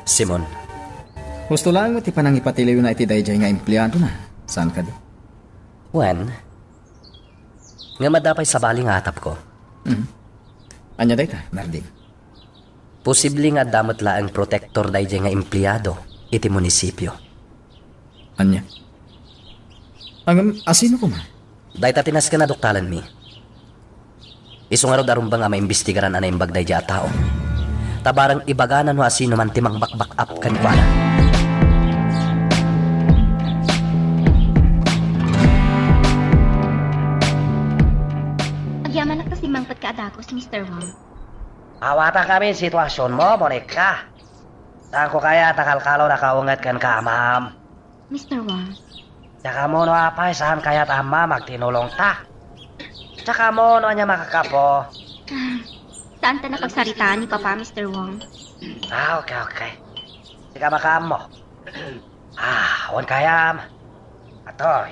Simon. Husto laeng met ti panangipatiliwna iti daydiay nga empleadona. Saan kadi? Wen, ngem adda pay sabali nga atapko. Mhm. Ania dayta, Narding? Posible nga adda met laeng protektor daydiay nga empleado iti munisipio. Ania? Ngem, asino koma? Dayta ti nasken a duktalenmi. Isu ngarud a rumbeng a maimbestigaran a naimbag daydiay a tao. Ta bareng ibagana no asino man ti mangbakbak-up kenkuana. Agyamanak ta simmangpetka a dagus, Mister Wong. Awatakami ti situasionmo, Monica. Saanko kayat a kalkalon a kaunget kenka, ma'am. Mister Wong. Diak ammo no apay saan kayat a mamag ti nulongta. Diak ammo no ania makakapo. Ah, saanta napagsaritaan ni Papa, Mister Wong? Ah, okay, okay. Sika makaammo. Ah, awan kayam. Atoy.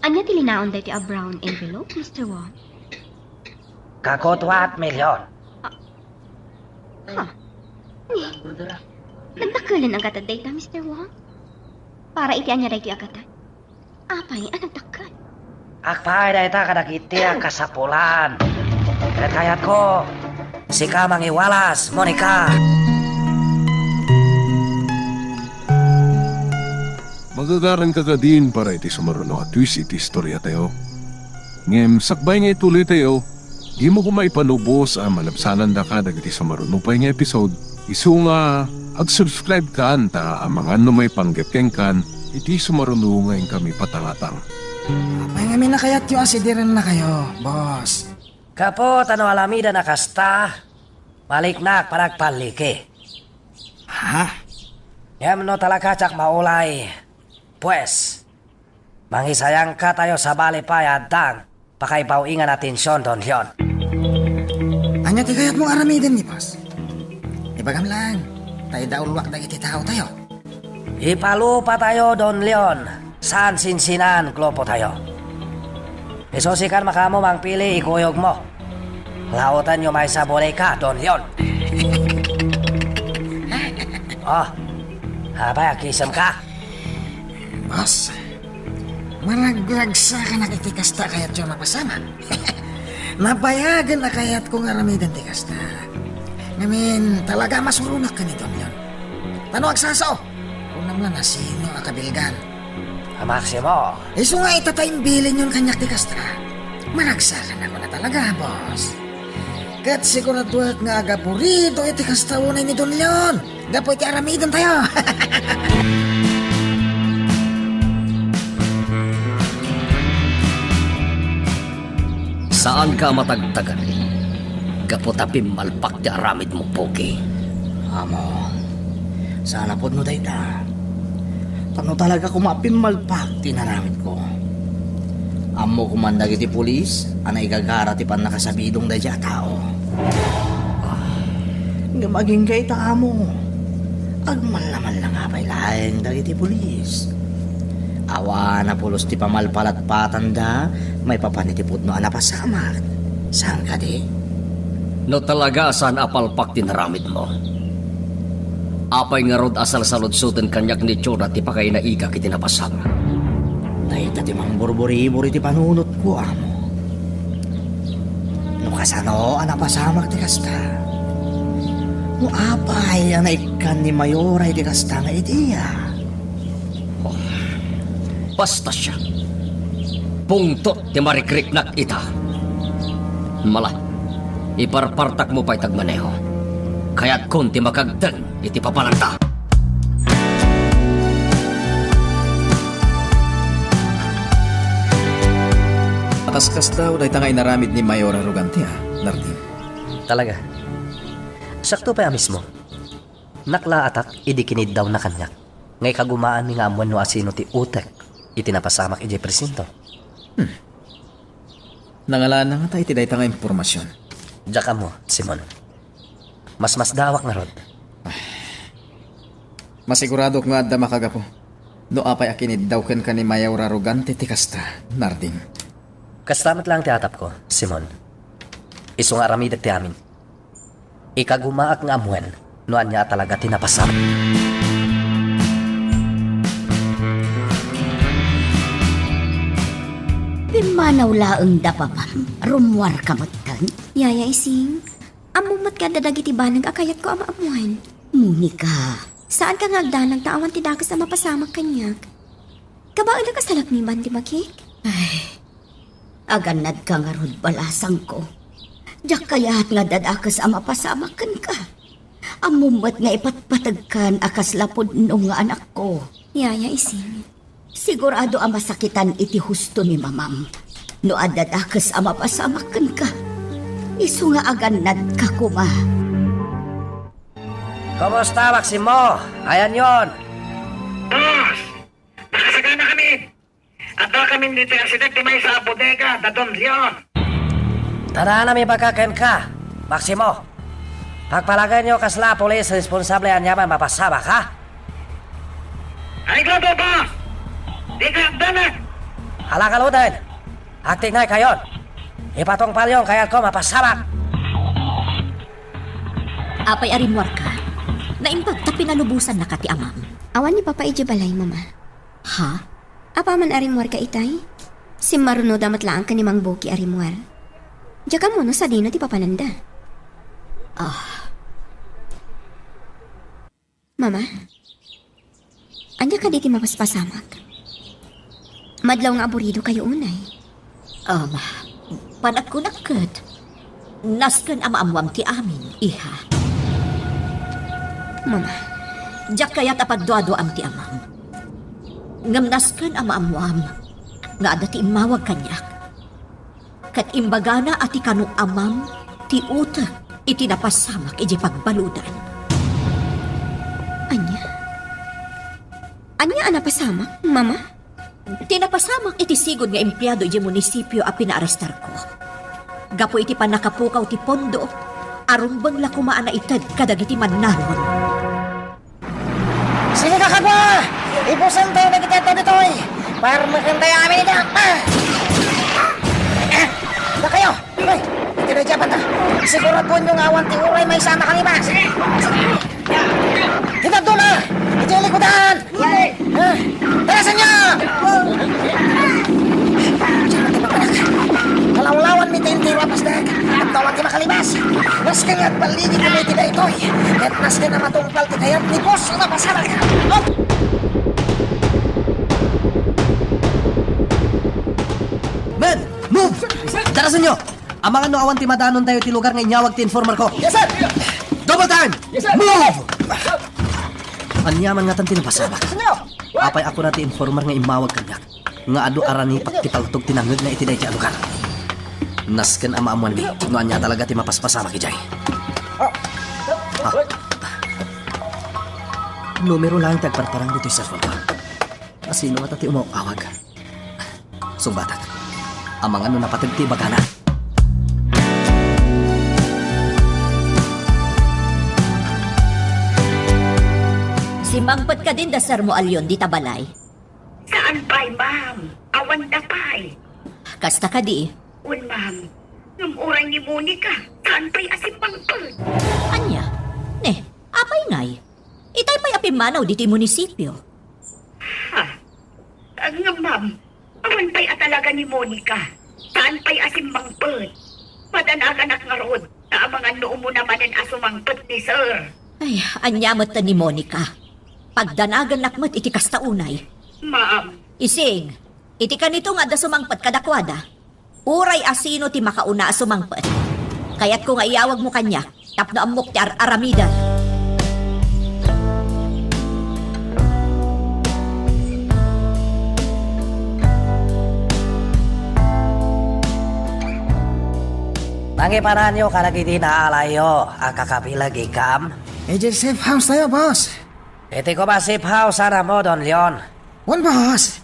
Ania ti linaon daytoy a brown envelope, Mister Wong? Kagut, what million? Ah. Ha? Ni, nagdakkel a gatad dayta, Mister Wong? Para iti ania daytoy a gatad? Apay a nagdakkel? Agpaay dayta kadagiti a kasapulan. Ket kayatko, sika mangiwalas, Monica. Magagaranka kadin para iti sumaruno a twist iti istoriatayo. Ngem sakbay nga ituloytayo, dimo koma ipanubos a malabsanandaka dagiti sumaruno pay nga episode, isu nga ag-subscribe kan ta amangan no maipanggep kenkan iti sumaruno nga inkami patangatang. Apay ngamin a kayatyo a sidirennakayo, boss? Gapu ta no alamiden a kasta, maliknak panagpalliki. Ha? Ngem no talaga diak maulay, pues, mangisayangkatayo sabali pay a addang pakaibaw-ingan a tension, Don Leon. Ania ti kayatmo nga aramiden, ni boss? Ibagam lang, ta idauluak dagiti taotayo. Ipalupatayo, Don Leon. Saan sinsinaan, grupotayo. Isu sikan makaammo mangpili, ikuyogmo. Laotenyo maysa, Monica, Don Leon. Oh, apay, agkisemka? Boss, maragragsakanak iti kasta a kayatyo a mapasamak. Nabayagen a kayatko nga aramiden ti kasta. Ngamin, talaga masuronak ken ni Don Leon. Ta no agsasao, kunam la no asino a kabilgan. A Maximo. Isu nga ita ta imbilinyon kaniak ti kasta. Maragsakanak a talaga, boss. Ket siguradoek nga agapurido iti kasta unay ni Don Leon gapu iti aramidentayo. Saanka a matagtagari gapu ta pimmalpak ti aramidmo, Pogi. Amo, saan a pudno dayta. Tapno talaga koma a pimmalpak ti inaramidko. Ammok man dagiti pulis a naigagara ti pannakasabidong daydiay a tao. Ngem agingga ita, amo, agmallamallang pay laeng dagiti pulis. Awan a pulos ti pamalpalatpatanda maipapan iti pudno a napasamak. Saan kadi? No talaga a saan a palpak ti naramidmo, apay ngarud a salsaludsoten kaniak ni Jonah ti pakainaigak iti napasamak? Dayta ti mangburburibor iti panunotko, amo. No kasano a napasamak ti kasta? No apay a naikkan ni Mayora iti kasta nga idea? Oh, basta siak. Pungtot ti marikriknak ita. Mala, iparpartakmo pay ti agmaneho. Kayatkon ti makagdeng iti papalanta. Kaskasdaaw dayta nga inaramid ni Mayor Arrogante, a, Nardin. Talaga. Siakto pay a mismo. Naklaatak idi kiniddawna kaniak nga ikagumaanmi nga ammoen no asino ti utek iti napasamak idiay presinto. Hmm. Nangalana ngata iti dayta nga impormasion? Diak ammo, Simon. Masmasdaawak ngarud. Masiguradok nga adda makagapu no apay a kiniddaw kenka ni Mayor Arrogante ti kasta, Nardin. Kasta met laeng ti atapko, Simon. Isu nga aramidek ti amin. Ikagumaak nga ammoen no ania a talaga ti napasamak. Pimmanaw laeng da, Papam. Rummuarka metten? Yaya Ising, ammom met nga adda dagiti banag a kayatko a maammoan. Monica. Saanka nga agdanag ta awan ti dakes a mapasamak kaniak. Kabaelak a salakniban ti bakik. Ay, agannadka ngarud, balasangko. Diak kayat nga adda dakes a mapasamak kenka. Ammom met nga ipatpategkan a kasla pudno nga anakko. Yaya Ising. Sigurado a masakitan iti husto ni Mamam no adda dakes a mapasamak kenka. Isu nga agannadka koma. Kumusta, Maximo? Ayanyon? Boss! Nakasakana kami! Adda kami ditoy asideg ti maysa a bodega da Don Leon. Tadaan a ibaga kenka, Maximo. Pagpalagayyo, kasla a pulis responsable aniaman mapasamak, ha? Ay, grabe, boss! Di ka agdanag! Ala, kaluden! Agtignaykayon! Ipatungpalyon, kayatko mapasamak! Apay a rimmuarka? Naimbag ta pinalubosannaka ti amam. Awan ni Papa idiay balay, Mama. Ha? Apaman a rimmuarka itay? Simmarunoda met laeng ken ni Mang Bogi a rimmuar. Diak ammo no sadino ti papananda. Ah. Mama, ania kadi ti mapaspasamak? Madlaw nga aburidokayo unay. Um, panagkunak ket, nasken a maammoam ti amin, iha. Mama. Diak kayat a pagduaduaam ti amam. Ngem nasken a maammoam nga adda ti immawag kaniak. Ket imbagana a ti kano amam ti utek iti napasamak idiay pagbaludan. Ania? Ania a napasamak, Mama? Ti napasamak iti sigud nga empleado idiay munisipio a pinaarestarko. Gapu iti pannakapukaw ti pondo, a rumbeng la koma a naited kadagiti mannangon. Sige, kakabua! Ibusen tayo dagiti adda ditoy! Parmeken tayo amin ida! Ah! Ah! Dakayo! Hoy! Iti medya banda! Siguraduenyo nga awan ti uray maysa a makalibas! Ti dadduma! Iti likudan! Ah! Tarasenyo! Kalawlawan mi ti entero a pasdek. Adda awan ti makalibas. Nasken nga agballigit kami iti daytoy. Ket nasken a matungpal ti kayat ni Boss a napasamak. Men! Move! Tarasenyo! Amangan no awan ti madanontayo iti lugar nga inyawag ti informer ko. Yes, sir! Double time! Yes, sir! Move! Aniaman ngatan ti napasamak? Yes, sir! Apay a kuna ti informer nga immawag kaniak nga adu a ranipak ti paltog ti nangngegna iti daytoy a lugar? Nasken a maammoanmi no ania talaga ti mapaspasamak idiay. Ha? Numero laeng ti agparparang ditoy cellphone ko. Asino ngata ti umaw-awag? Sungbatak. Amangan no napateg ti ibagana. Simmangpet kadin da Sermo a Leon dita balay? Saan pay, ma'am? Awanda pay. Kasta kadi? Wen, ma'am. Ngem uray ni Monica, saan pay a simmangpet? Ania? Ne, apay ngay? Itay pay a pimmanaw ditoy munisipio. Ha? Ngem, ma'am, awan pay a talaga ni Monica. Saan pay a simmangpet? Padanaganak ngarud, ta amangan no umuna manen a sumangpet ni sir. Ay, ania met ni Monica? Pagdanagannak met iti kasta unay. Ma'am. Ising, iti kanito nga adda sumangpet kadakuada. Uray asino ti makauna a sumangpet, kayatko nga iyawagmo kaniak tapno ammok ti ar-aramidek. Nangipananyo kadagiti naalayyo a kakabileg, ikam? Idiay safe house tayo, boss. Iti koma safe house a namo, Don Leon? Wen, boss.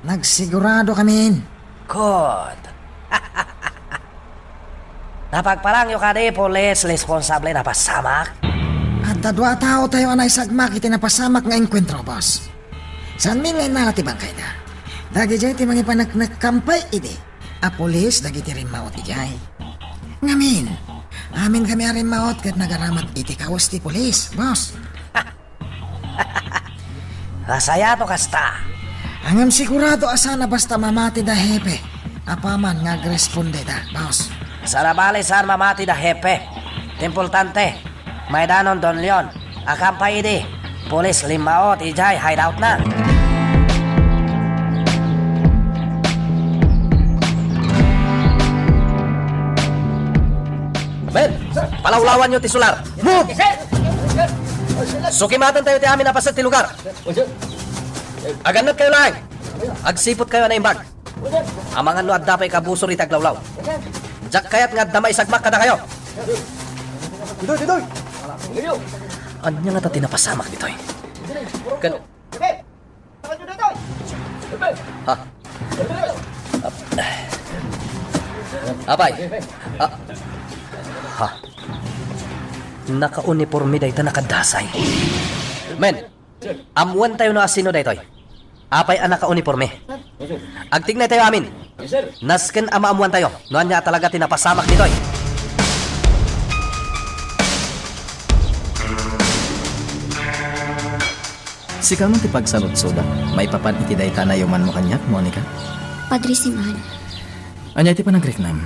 Nagsigurado kamin. Good. Napagparangyo kadi, pulis, responsable napasamak? Adda dua a tao tayo a naisagmak iti napasamak nga engkuentro, boss. Saanmi nga innala ti bangkayda? Dagidiay ti mangipaneknekkam pay idi a pulis dagiti rimmaot idiay. Ngamin, amin kami a rimmaot ket nagaramat iti kawes ti pulis, boss. Nasayaat no kasta. Ngem sigurado a saan a basta mamati da hepe apaman nga agrespondeda, boss. Saan a bale saan mamati da hepe. Ti importante, maidanon Don Leon. Akan pay idi, pulis limmaot idiay hideoutna. Men, palawlawanyo ti solar. Move! Sukimaten tayo ti amin a paset ti lugar. Agannad kayo laeng. Agsipot kayo a naimbag. Amangan no adda pay kabusor iti aglawlaw. Diak kayat nga adda maisagmak kadakayo. Ditoy, ditoy. Ania ngata ti napasamak ditoy? Ken Ha? Apay? Ah. Ha? Nakauniporme dayta nakadasay. Men, ammoantayo no asino daytoy. Apay a nakauniporme? Agtignay tayo amin. Nasken a maammoantayo no ania a talaga ti napasamak ditoy. Sika man ti pagsaludsodak maipapan iti dayta a naayumanmo kaniak, Monica? Padre Simon. Ania ti panagriknam?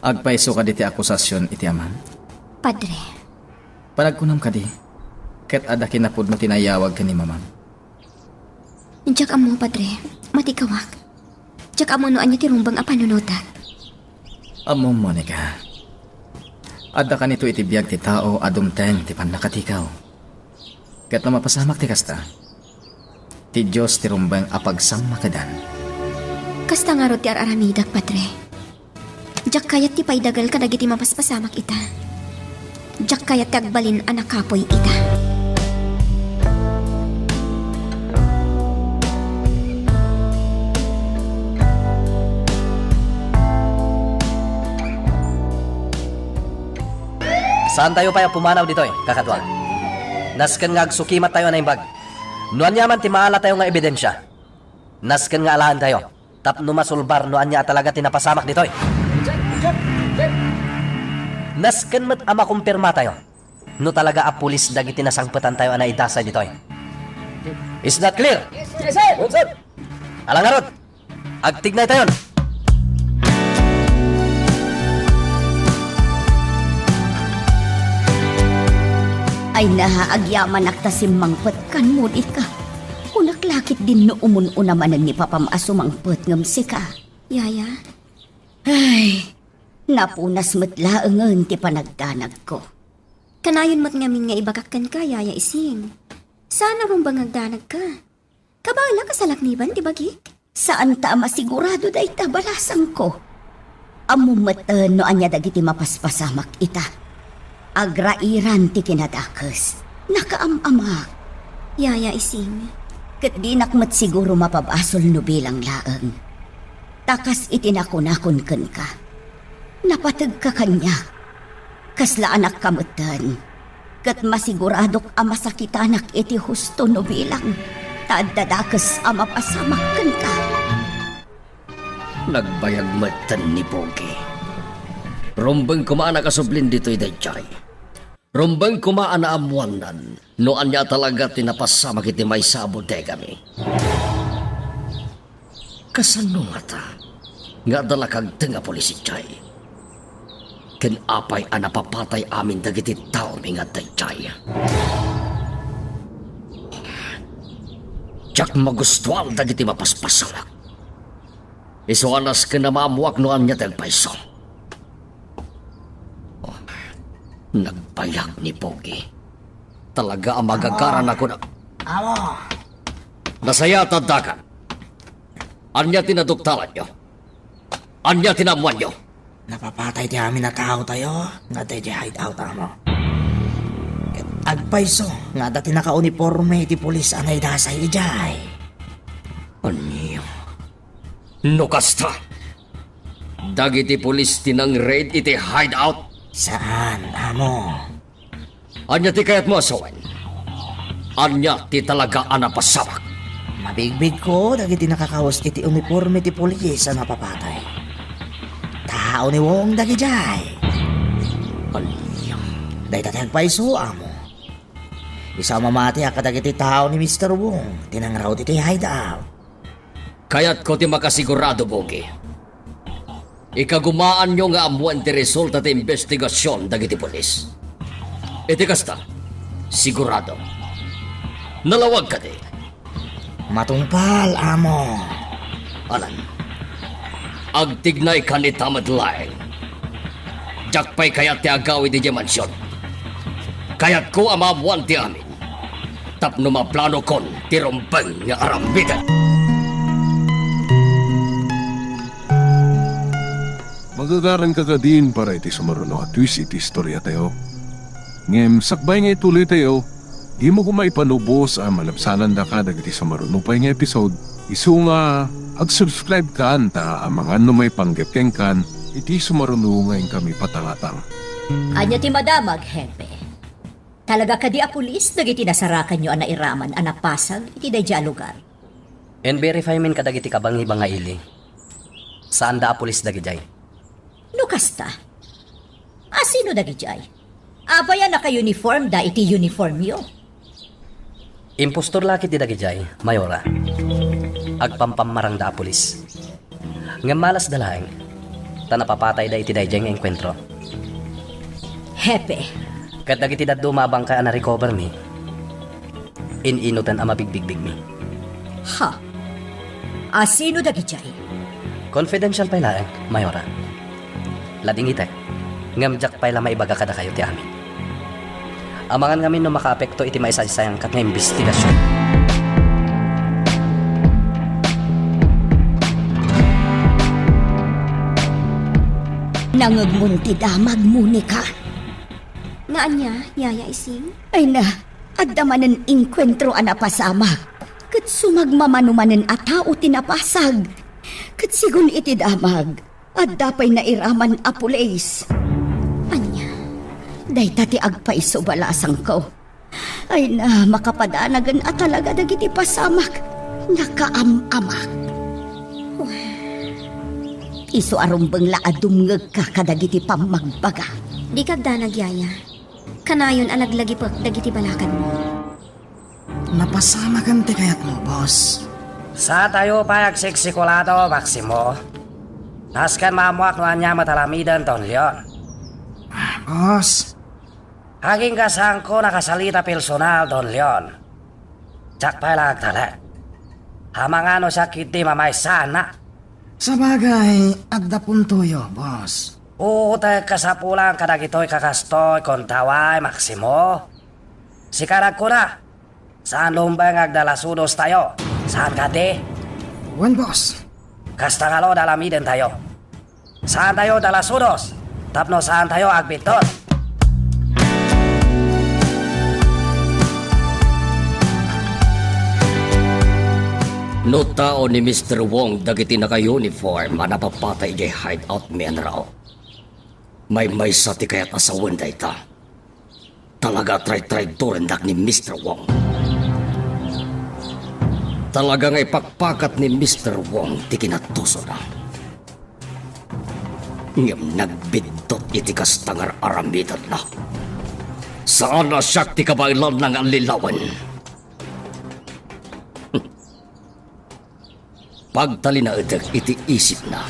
Agpayso kadi ti akusasion iti amam? Padre. Panagkunam kadi, ket adda kinapudno ti naayawag ken ni mamam? Diak ammo, Padre. Matikawak. Diak ammo no ania ti rumbeng a panunotak. Ammom, Monica, adda kanito iti biag ti tao a dumteng ti pannakatikaw. Ket no mapasamak ti kasta, ti Dios ti rumbeng a pagsammakadan. Kasta ngarud ti ar-aramidak, Padre. Diak kayat ti paidagel kadagiti mapaspasamak ita. Diak kayat ti agbalin a nakapuy ita. Saantayo pay a pumanaw ditoy, kakadua. Nasken nga agsukimattayo a naimbag. No ania man ti maalatayo nga ebidensia, nasken nga alaentayo tapno masulbar no ania a talaga ti napasamak ditoy. Nasken met a makumpirmatayo no talaga a pulis dagiti nasangpetantayo a naidasay ditoy. Is that clear? Yes, sir. Good, sir. Ala ngarud, agtignaytayon. Ay na, agyamanak ta simmangpet kan Monica. Kunak la ketdin no umun-una manen ni papam a sumangpet ngem sika. Yaya? Ay, napunas met laengen ti panagdanagko. Kanayon met ngamin nga ibagak kenka, Yaya Ising. Saan a rumbeng nga agdanagka? Kabaelak a salakniban ti bagik? Saanta a masigurado dayta, balasangko. Ammom metten no ania dagiti mapaspasamak ita. Agrairan ti kinadakes. Nakaam-amak. Yaya Ising. Ket dinak met siguro mapabasol no bilang laeng. Ta kas iti nakunakon kenka, napategka kaniak. Kasla anakka metten. Ket masiguradok a masakitanak iti husto no bilang. Ta adda dakes a mapasamak kenka. Nagbayag metten ni Pogi. Rumbeng koma a nakasublin ditoy daydiay. Rumbeng koma a naammoannan no ania talaga ti napasamak iti maysa a bodegami. Kasano ngata nga adda la kagteng a pulis idiay? Ken apay a napapatay amin dagiti taomi nga adda idiay? Diak magustuan dagiti mapaspasamak. Isu a nasken a maammoak no ania ti agpayso. Oh, nagbayag ni Pogi. Talaga a magagaran ako na. Amo. Nasayaat a addakan. Ania ti naduktalanyo? Ania ti naammoanyo? Napapatay ti amin a taotayo nga adda idiay hideout, amo. Ket agpayso nga adda ti nakauniporme iti pulis a naidasay idiay. Ania? No kasta, dagiti pulis ti nang-raid iti hideout? Saan, amo. Ania ti kayatmo a sawen? Ania ti talaga a napasamak? Mabigbigko dagiti nakakaus iti uniporme ti pulis a napapatay. Tao ni Wong dagidiay. Ania? Dayta ti agpayso, amo. Isu a mamatiak kadagiti tao ni Mister Wong ti nangraut iti hideout. Kayatko ti makasigurado, Pogi. Ikagumaanyo nga ammoen ti resulta ti imbestigasion dagiti pulis. Iti kasta, sigurado. Nalawag kadi? Matungpal, amo. Alan, agtignaykan ita met laeng. Diak pay kayat ti agawid idiay mansion. Kayatko a maammoan ti amin tapno maplanokon ti rumbeng nga aramiden. Magagaranka kadin para iti sumaruno a twist iti istoriatayo. Ngem sakbay nga ituloytayo, dimo koma ipanubos a malabsanandaka dagiti sumaruno pay nga episode. Isu nga, ag-subscribe kan ta amangan no maipanggep kenkan iti sumaruno nga inkami patangatang. Ania ti madamag, Hepe? Talaga kadi a pulis dagiti nasarakanyo a nairaman a napasag iti daydiay a lugar? In-verify min kadagiti kabangibangi nga ili. Saanda a pulis dagidiay. No kasta, asino dagidiay? Apay a naka-uniformda iti uniformyo? Impostor la ketdi dagidiay, Mayora. Agpampammarangda a pulis. Ngem malasda laeng, ta napapatayda iti daydiay nga engkuentro. Hepe. Ket dagiti dadduma a bangkay a na-recover mi, in-inuten a mabigbigbigmi. Ha? Asino dagidiay? Confidential pay laeng, Mayora. Ladingitek, ngem diak pay la maibaga kadakayo ti amin. Amangan ngamin no makaapekto iti maisaysayaangkat nga imbestigasion. Nangngegmon ti damag, Monica. Nga ania, Yaya Ising? Ay na, adda manen engkuentro a napasamak. Ket sumagmamano manen a tao ti napasag. Ket sigun iti damag, adda pay nairaman a pulis. Ania? Dayta ti agpayso, balasangko. Ay na, makapadanagen a talaga dagiti pasamak. Nakaam-amak. Isu a rumbeng la a dumngegka kadagiti pammagbaga. Dika agdanag, Yaya. Kanayon a laglagipek dagiti balakadmo. Napasamaken ti kayatmo, boss. Saantayo pay agsiksikulado, Maximo. Nasken maammoak no ania met aramiden, Don Leon. Ah, boss. Agingga saanko nakasalita personal, Don Leon. Diak pay la agtalek. Amangan no siak ketdi mamaysaanna. Sabagay, adda puntoyo, boss. Utek kasapulan kadagitoy kakastoy, kuntaway, Maximo. Sika nagkuna, saan rumbeng nga agdalasudostayo? Saan kadi? Wen, boss. Kasta ngarud, aramidentayo. Saantayo dalasudos tapno saantayo agbiddut. No tao ni Mister Wong dagiti naka-uniform a napapatay idiay hideout, Mianrao, maymaysa ti kayat a sawen dayta. Talaga a traitraidorennak ni Mister Wong. Talaga nga ipakpakat ni Mister Wong ti kinatusona. Ngem nagbiddut iti kasta nga ar-aramidenna. Saan a siak ti kabaelanna nga allilawen. Pagtalinaedek iti isipna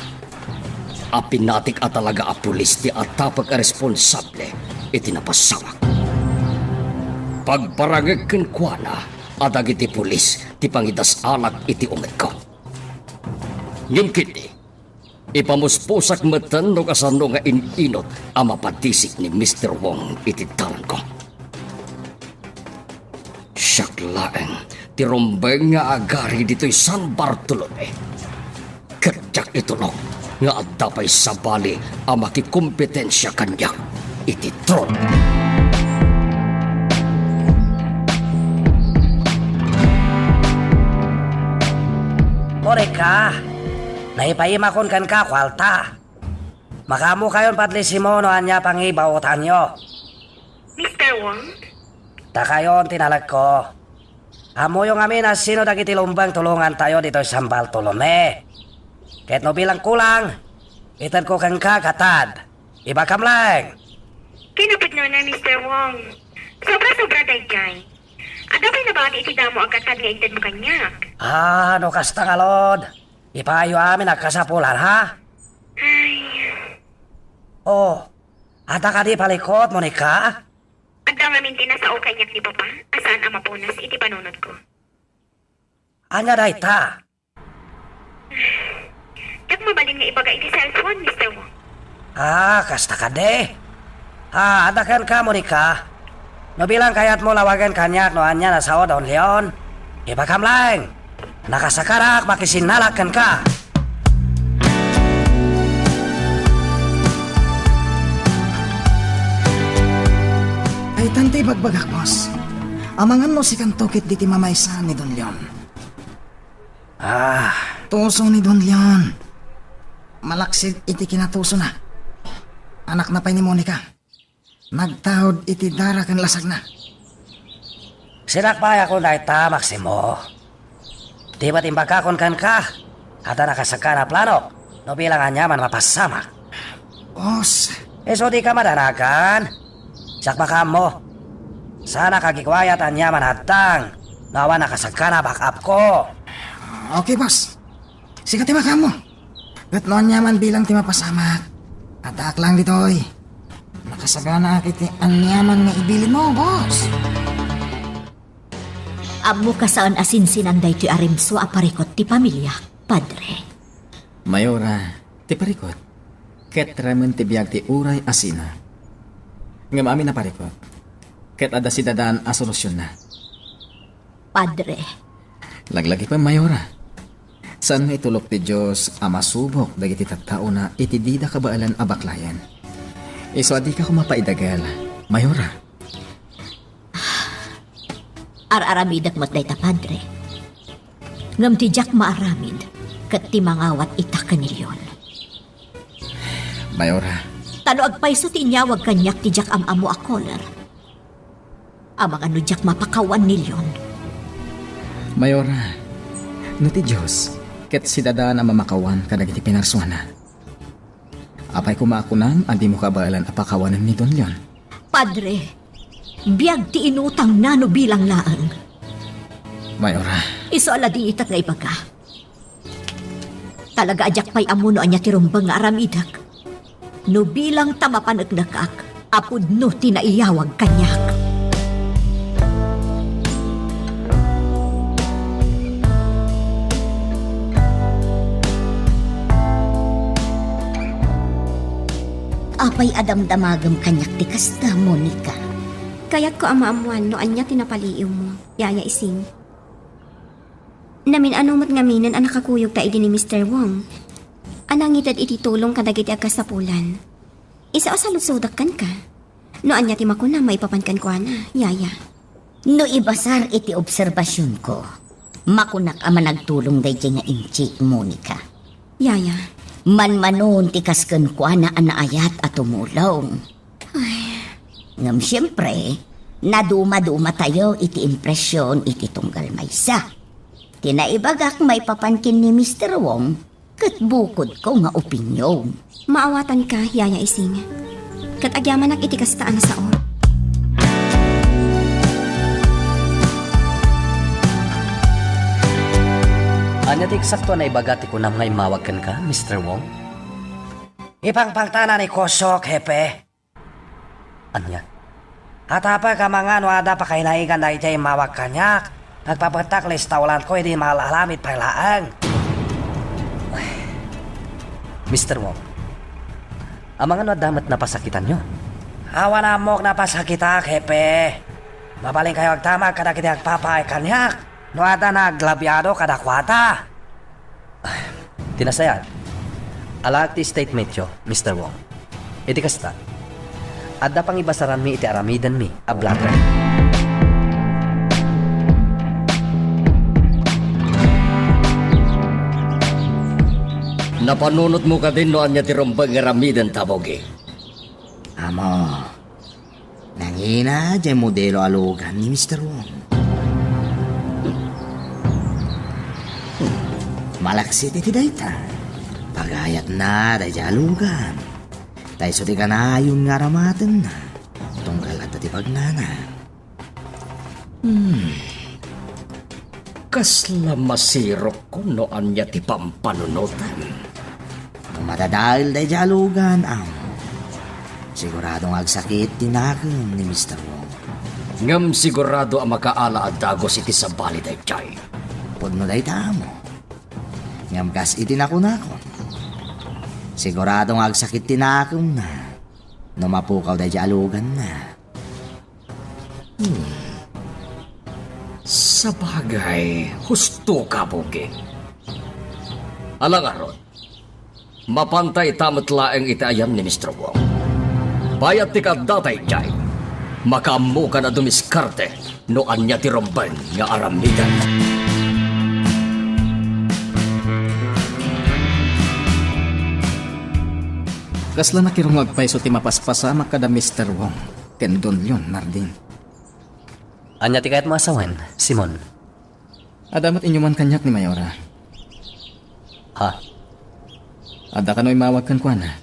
a pinatik a talaga a pulis ti atapek a responsable iti napasamak. Pagparangek kenkuana a dagiti pulis ti pangidas-alak iti unegko. Ngem ketdi, ipamuspusak metten no kasano nga in-inut a mapadisik ni Mister Wong iti dalanko. Siak laeng ti rumbeng nga agari ditoy San Bartolome. Ket diak itulok nga adda pay sabali a makikompetensia kaniak iti trono. Monika, naipaimakon kenka a kuarta. Makaammokayon, Padre Simon, no ania pangibaotanyo. Mister Wong? Dakayon ti nalekko. Ammoyo ngamin a sino dagiti lumbeng tulongantayo ditoy San Bartolome. Ket no bilang kulang, itedko kenka gatad. Ibagam laeng. Kinapudnona, Mister Wong. Sobra-sobra daydiay. Adda pay nabangat iti damo a gatad nga intedmo kaniak. Ah, no kasta ngarud, ipaayyo amin a kasapulan, ha? Ay. Oh, adda kadi palikut, Monica? Adda ngamin ti nasao kaniak ni Papa a saan a mapunas iti panunotko. Ania dayta? Diak mabalin nga ibaga iti cellphone, Mister Wong. Ah, kasta kadi? Ah, adda kenka, Monica. No bilang kayatmo lawagen kaniak no ania nasao Don Leon, ibagam laeng. Nakasakanak makisinnalak kenka. Daytan ti ibagbagak, boss. Amangan no sikanto ketdi ti mamaysa ni Don Leon. Ah. Tuso ni Don Leon. Malaksid iti kinatusona. Anakna pay ni Monica. Nagtaud iti dara ken lasagna. Sinak pay a kun dayta, Maximo. Di met imbagakon kenka, adda nakasagana a planok no bilang aniaman mapasamak. Boss. Isu dika madanagan. Siak makaammo. Saanak agikuayat aniaman a adtang no awan nakasagana a back-upko. Okay, boss. Sika ti makaammo. Ket no aniaman bilang ti mapasamak, addaak laeng ditoy. Nakasaganaak iti aniaman nga ibilinmo, boss. Ammoka saan a sinsinan daytoy a rimsua a parikut ti pamiliak, Padre. Mayora, ti parikut, ket remen ti biag ti uray a sino. Ngem amin a parikut, ket adda sidadaan a solutionna. Padre. Laglagipem, Mayora. Saan nga itulok ti Dios a masubok dagiti tattaona iti dida kabaelan a baklayen. Isu a dika koma paidagel, Mayora. Ar-aramidek met dayta, Padre. Ngem ti diak maaramid ket ti mangawat ita ken ni Leon. Mayora. Ta no agpayso ti inyawag kaniak ti diak am-ammo a caller, amangan no diak mapakawan ni Leon. Mayora, no ti Dios, ket sidadaan a mamakawan kadagiti pinarsuana. Apay koma a kunam a dimo kabaelan a pakawanen ni Don Leon? Padre, biag ti inutangna no bilang laeng. Mayora. Isu a ladiitak nga ibaga. Talaga a diak pay ammo no ania ti rumbeng nga aramidek. No bilang ta mapaneknekak a pudno ti naiyawag kaniak. Apay a damdamagem kaniak ti kasta, Monica? Kayatko a maammoan no ania ti napaliiwmo, Yaya Ising. Namin-ano met ngaminen a nakakuyogta idi ni Mister Wong. a nangited iti tulong kadagiti agkasapulan. Isu a saludsodek kenka. No ania ti makunam maipapan kenkuana, yaya. No ibasar iti obserbasionko, makunak a managtulong daydiay nga inchi, Monica. Yaya. Manmanon ti kas kenkuana a naayat a tumulong. Ay. Ngem siempre, nadumadumatayo iti impresion iti tunggal maysa. Ti naibagak maipapan ken ni Mister Wong, ket bukodko nga opinyon. Maawatanka, Yaya Ising. Ket agyamanak iti kasta a nasaom. Ania ti eksakto a naibaga ti kunam nga immawag kenka, Mister Wong? Ipangpangtana ni Kosok, Hepe. Ania? Atapek a mangano adda pakainaigan daydiay immawag kaniak. Nagpapettak listaulanko idi maal-alamit pay laeng. Mister Wong, amangan no adda met napasakitanyo? Awan ammok napasakitak, Hepe. Mabalinkayo agdamag kadagiti agpapaay kaniak no adda naglabiado kadakuada. Ti nasayaat, alaek ti statementyo, Mister Wong. Iti kasta, adda pangibasaranmi iti aramidenmi a blotter. Napanunotmo kadin no ania ti rumbeng nga aramidenta, Bogi? Amo, nangina diay modelo a lugan ni Mister Wong. Malaksid iti dayta, pagayatna daydiay a lugan. Ta isu ti kanayon nga aramatenna tunggal adda ti bagnana. Hmm. Kasla masirok no ania ti pampanunotan. No madadael daydiay a lugan, amo, sigurado nga agsakit ti nakem ni Mister Wong. Ngem sigurado a makaala a dagus iti sabali daydiay. Pudno dayta, amo. Ngem kas iti nakunakon, sigurado nga agsakit ti nakemna no mapukaw daydiay a luganna. Hmm. Sabagay, husto ka, Bogi. Ala ngarud, mapanta ita met laeng iti ayan ni Mister Wong. Bayat ti kaadda daydiay, makaammokan a dumiskarte no ania ti rumbeng nga aramiden. Kasla nakirungag pay isu ti mapaspasamak kada Mister Wong ken Don Leon, Narding. Ania ti kayatmo a sawen, Simon? Adda met inyuman kaniak ni Mayora. Ha? Adda kano immawag kenkuana?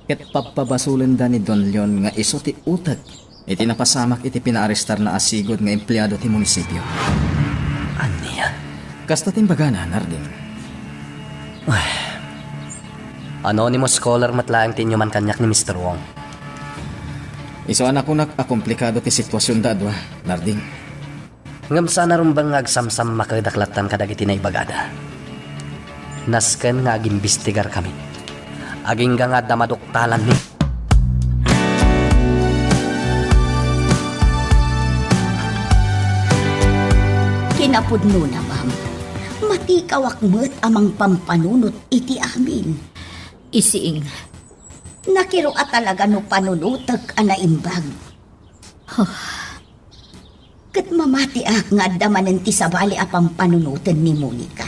Ket pappabasolenda ni Don Leon nga isu ti uteg iti napasamak iti pinaarestarna a sigud nga empleado ti munisipio. Ania? Kasta ti imbagana, Narding. Ay. Anonymous caller met laeng ti inyuman kaniak ni Mister Wong. Isu a nakunak a komplikado ti situasionda a dua, Narding. Ngem saan a rumbeng nga agsamsammakedak lattan kadagiti naibagada. Nasken nga agimbestigarkami. Agingga nga adda maduktalanmi. Kinapudnona, ma'am, matikawak met a mangpampanunot iti amin. Ising. Nakiro a talaga no panunotek a naimbag. Huh. Ket mamatiak nga adda manen ti sabali a pampanunoten ni Monica.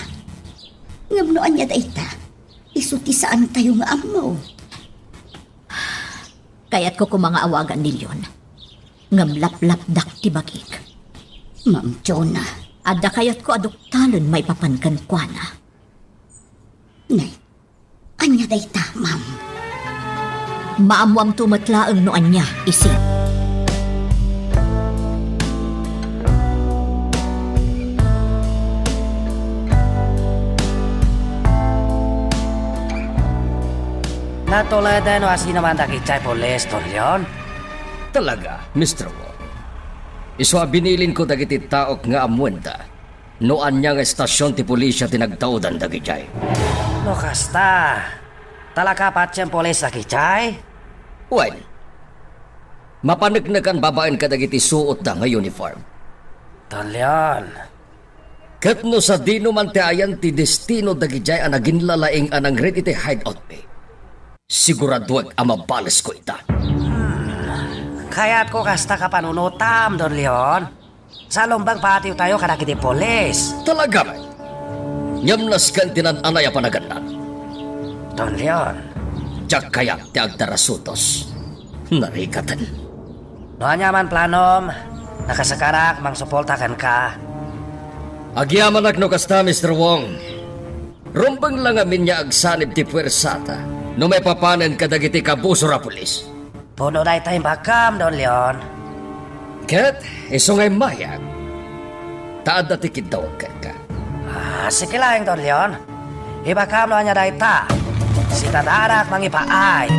Ngem no ania dayta, isu ti saantayo nga ammo. Kayatko koma nga awagan ni Leon. Ngem laplapdak ti bagik. Ma'am Jonah. Adda kayatko a duktalen maipapan kenkuana. Nay, ania dayta, ma'am? Maammoamto met laeng no ania, Ising. Natuleden no asinoman dagiti pulis, Don Leon? Talaga, Mister Wong. Isu a binilinko dagiti taok nga ammoenda no ania nga estasion ti pulisya ti nagtaudanda idiay. No kasta, talaga patien pulis dagijay? Wen, mapaneknekan babaen kadagiti suotda nga uniform. Don Leon, Ket no sadino man ti ayan ti destino dagidiay a naginlalaing a nangred iti hideout mi, siguraduek a mabalesko ita. Kayatko kasta kapanunotam, Don Leon. Sa lumbang patiwtayo kadagiti pulis. Talaga met. Ngem nasken ti nan-anay a panaganna. Don Leon. Diak kayat ti agdarasutos. Narigaten. No ania man planom, nakasakarak mangsuporta kenka. Agyamanak no kasta, Mister Wong. Rumbeng la ngamin nga agsanib ti puersata no maipapanen kadagiti kabusor a pulis. Puno dayta imbagam, Don Leon. Ket isu nga immayag, ta adda ti kiddawek kenka. Ah, sige laeng, Don Leon. Ibagam no ania dayta. Sitadanak mangipaay.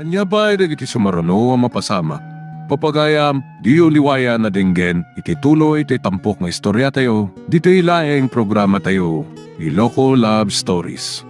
Ania pay dagiti sumaruno a mapasamak? Papagayam, diyo liwayan a denggen iti tuloy ti tampok nga istoriatayo, ditoy laeng programatayo, Iloko Love Stories.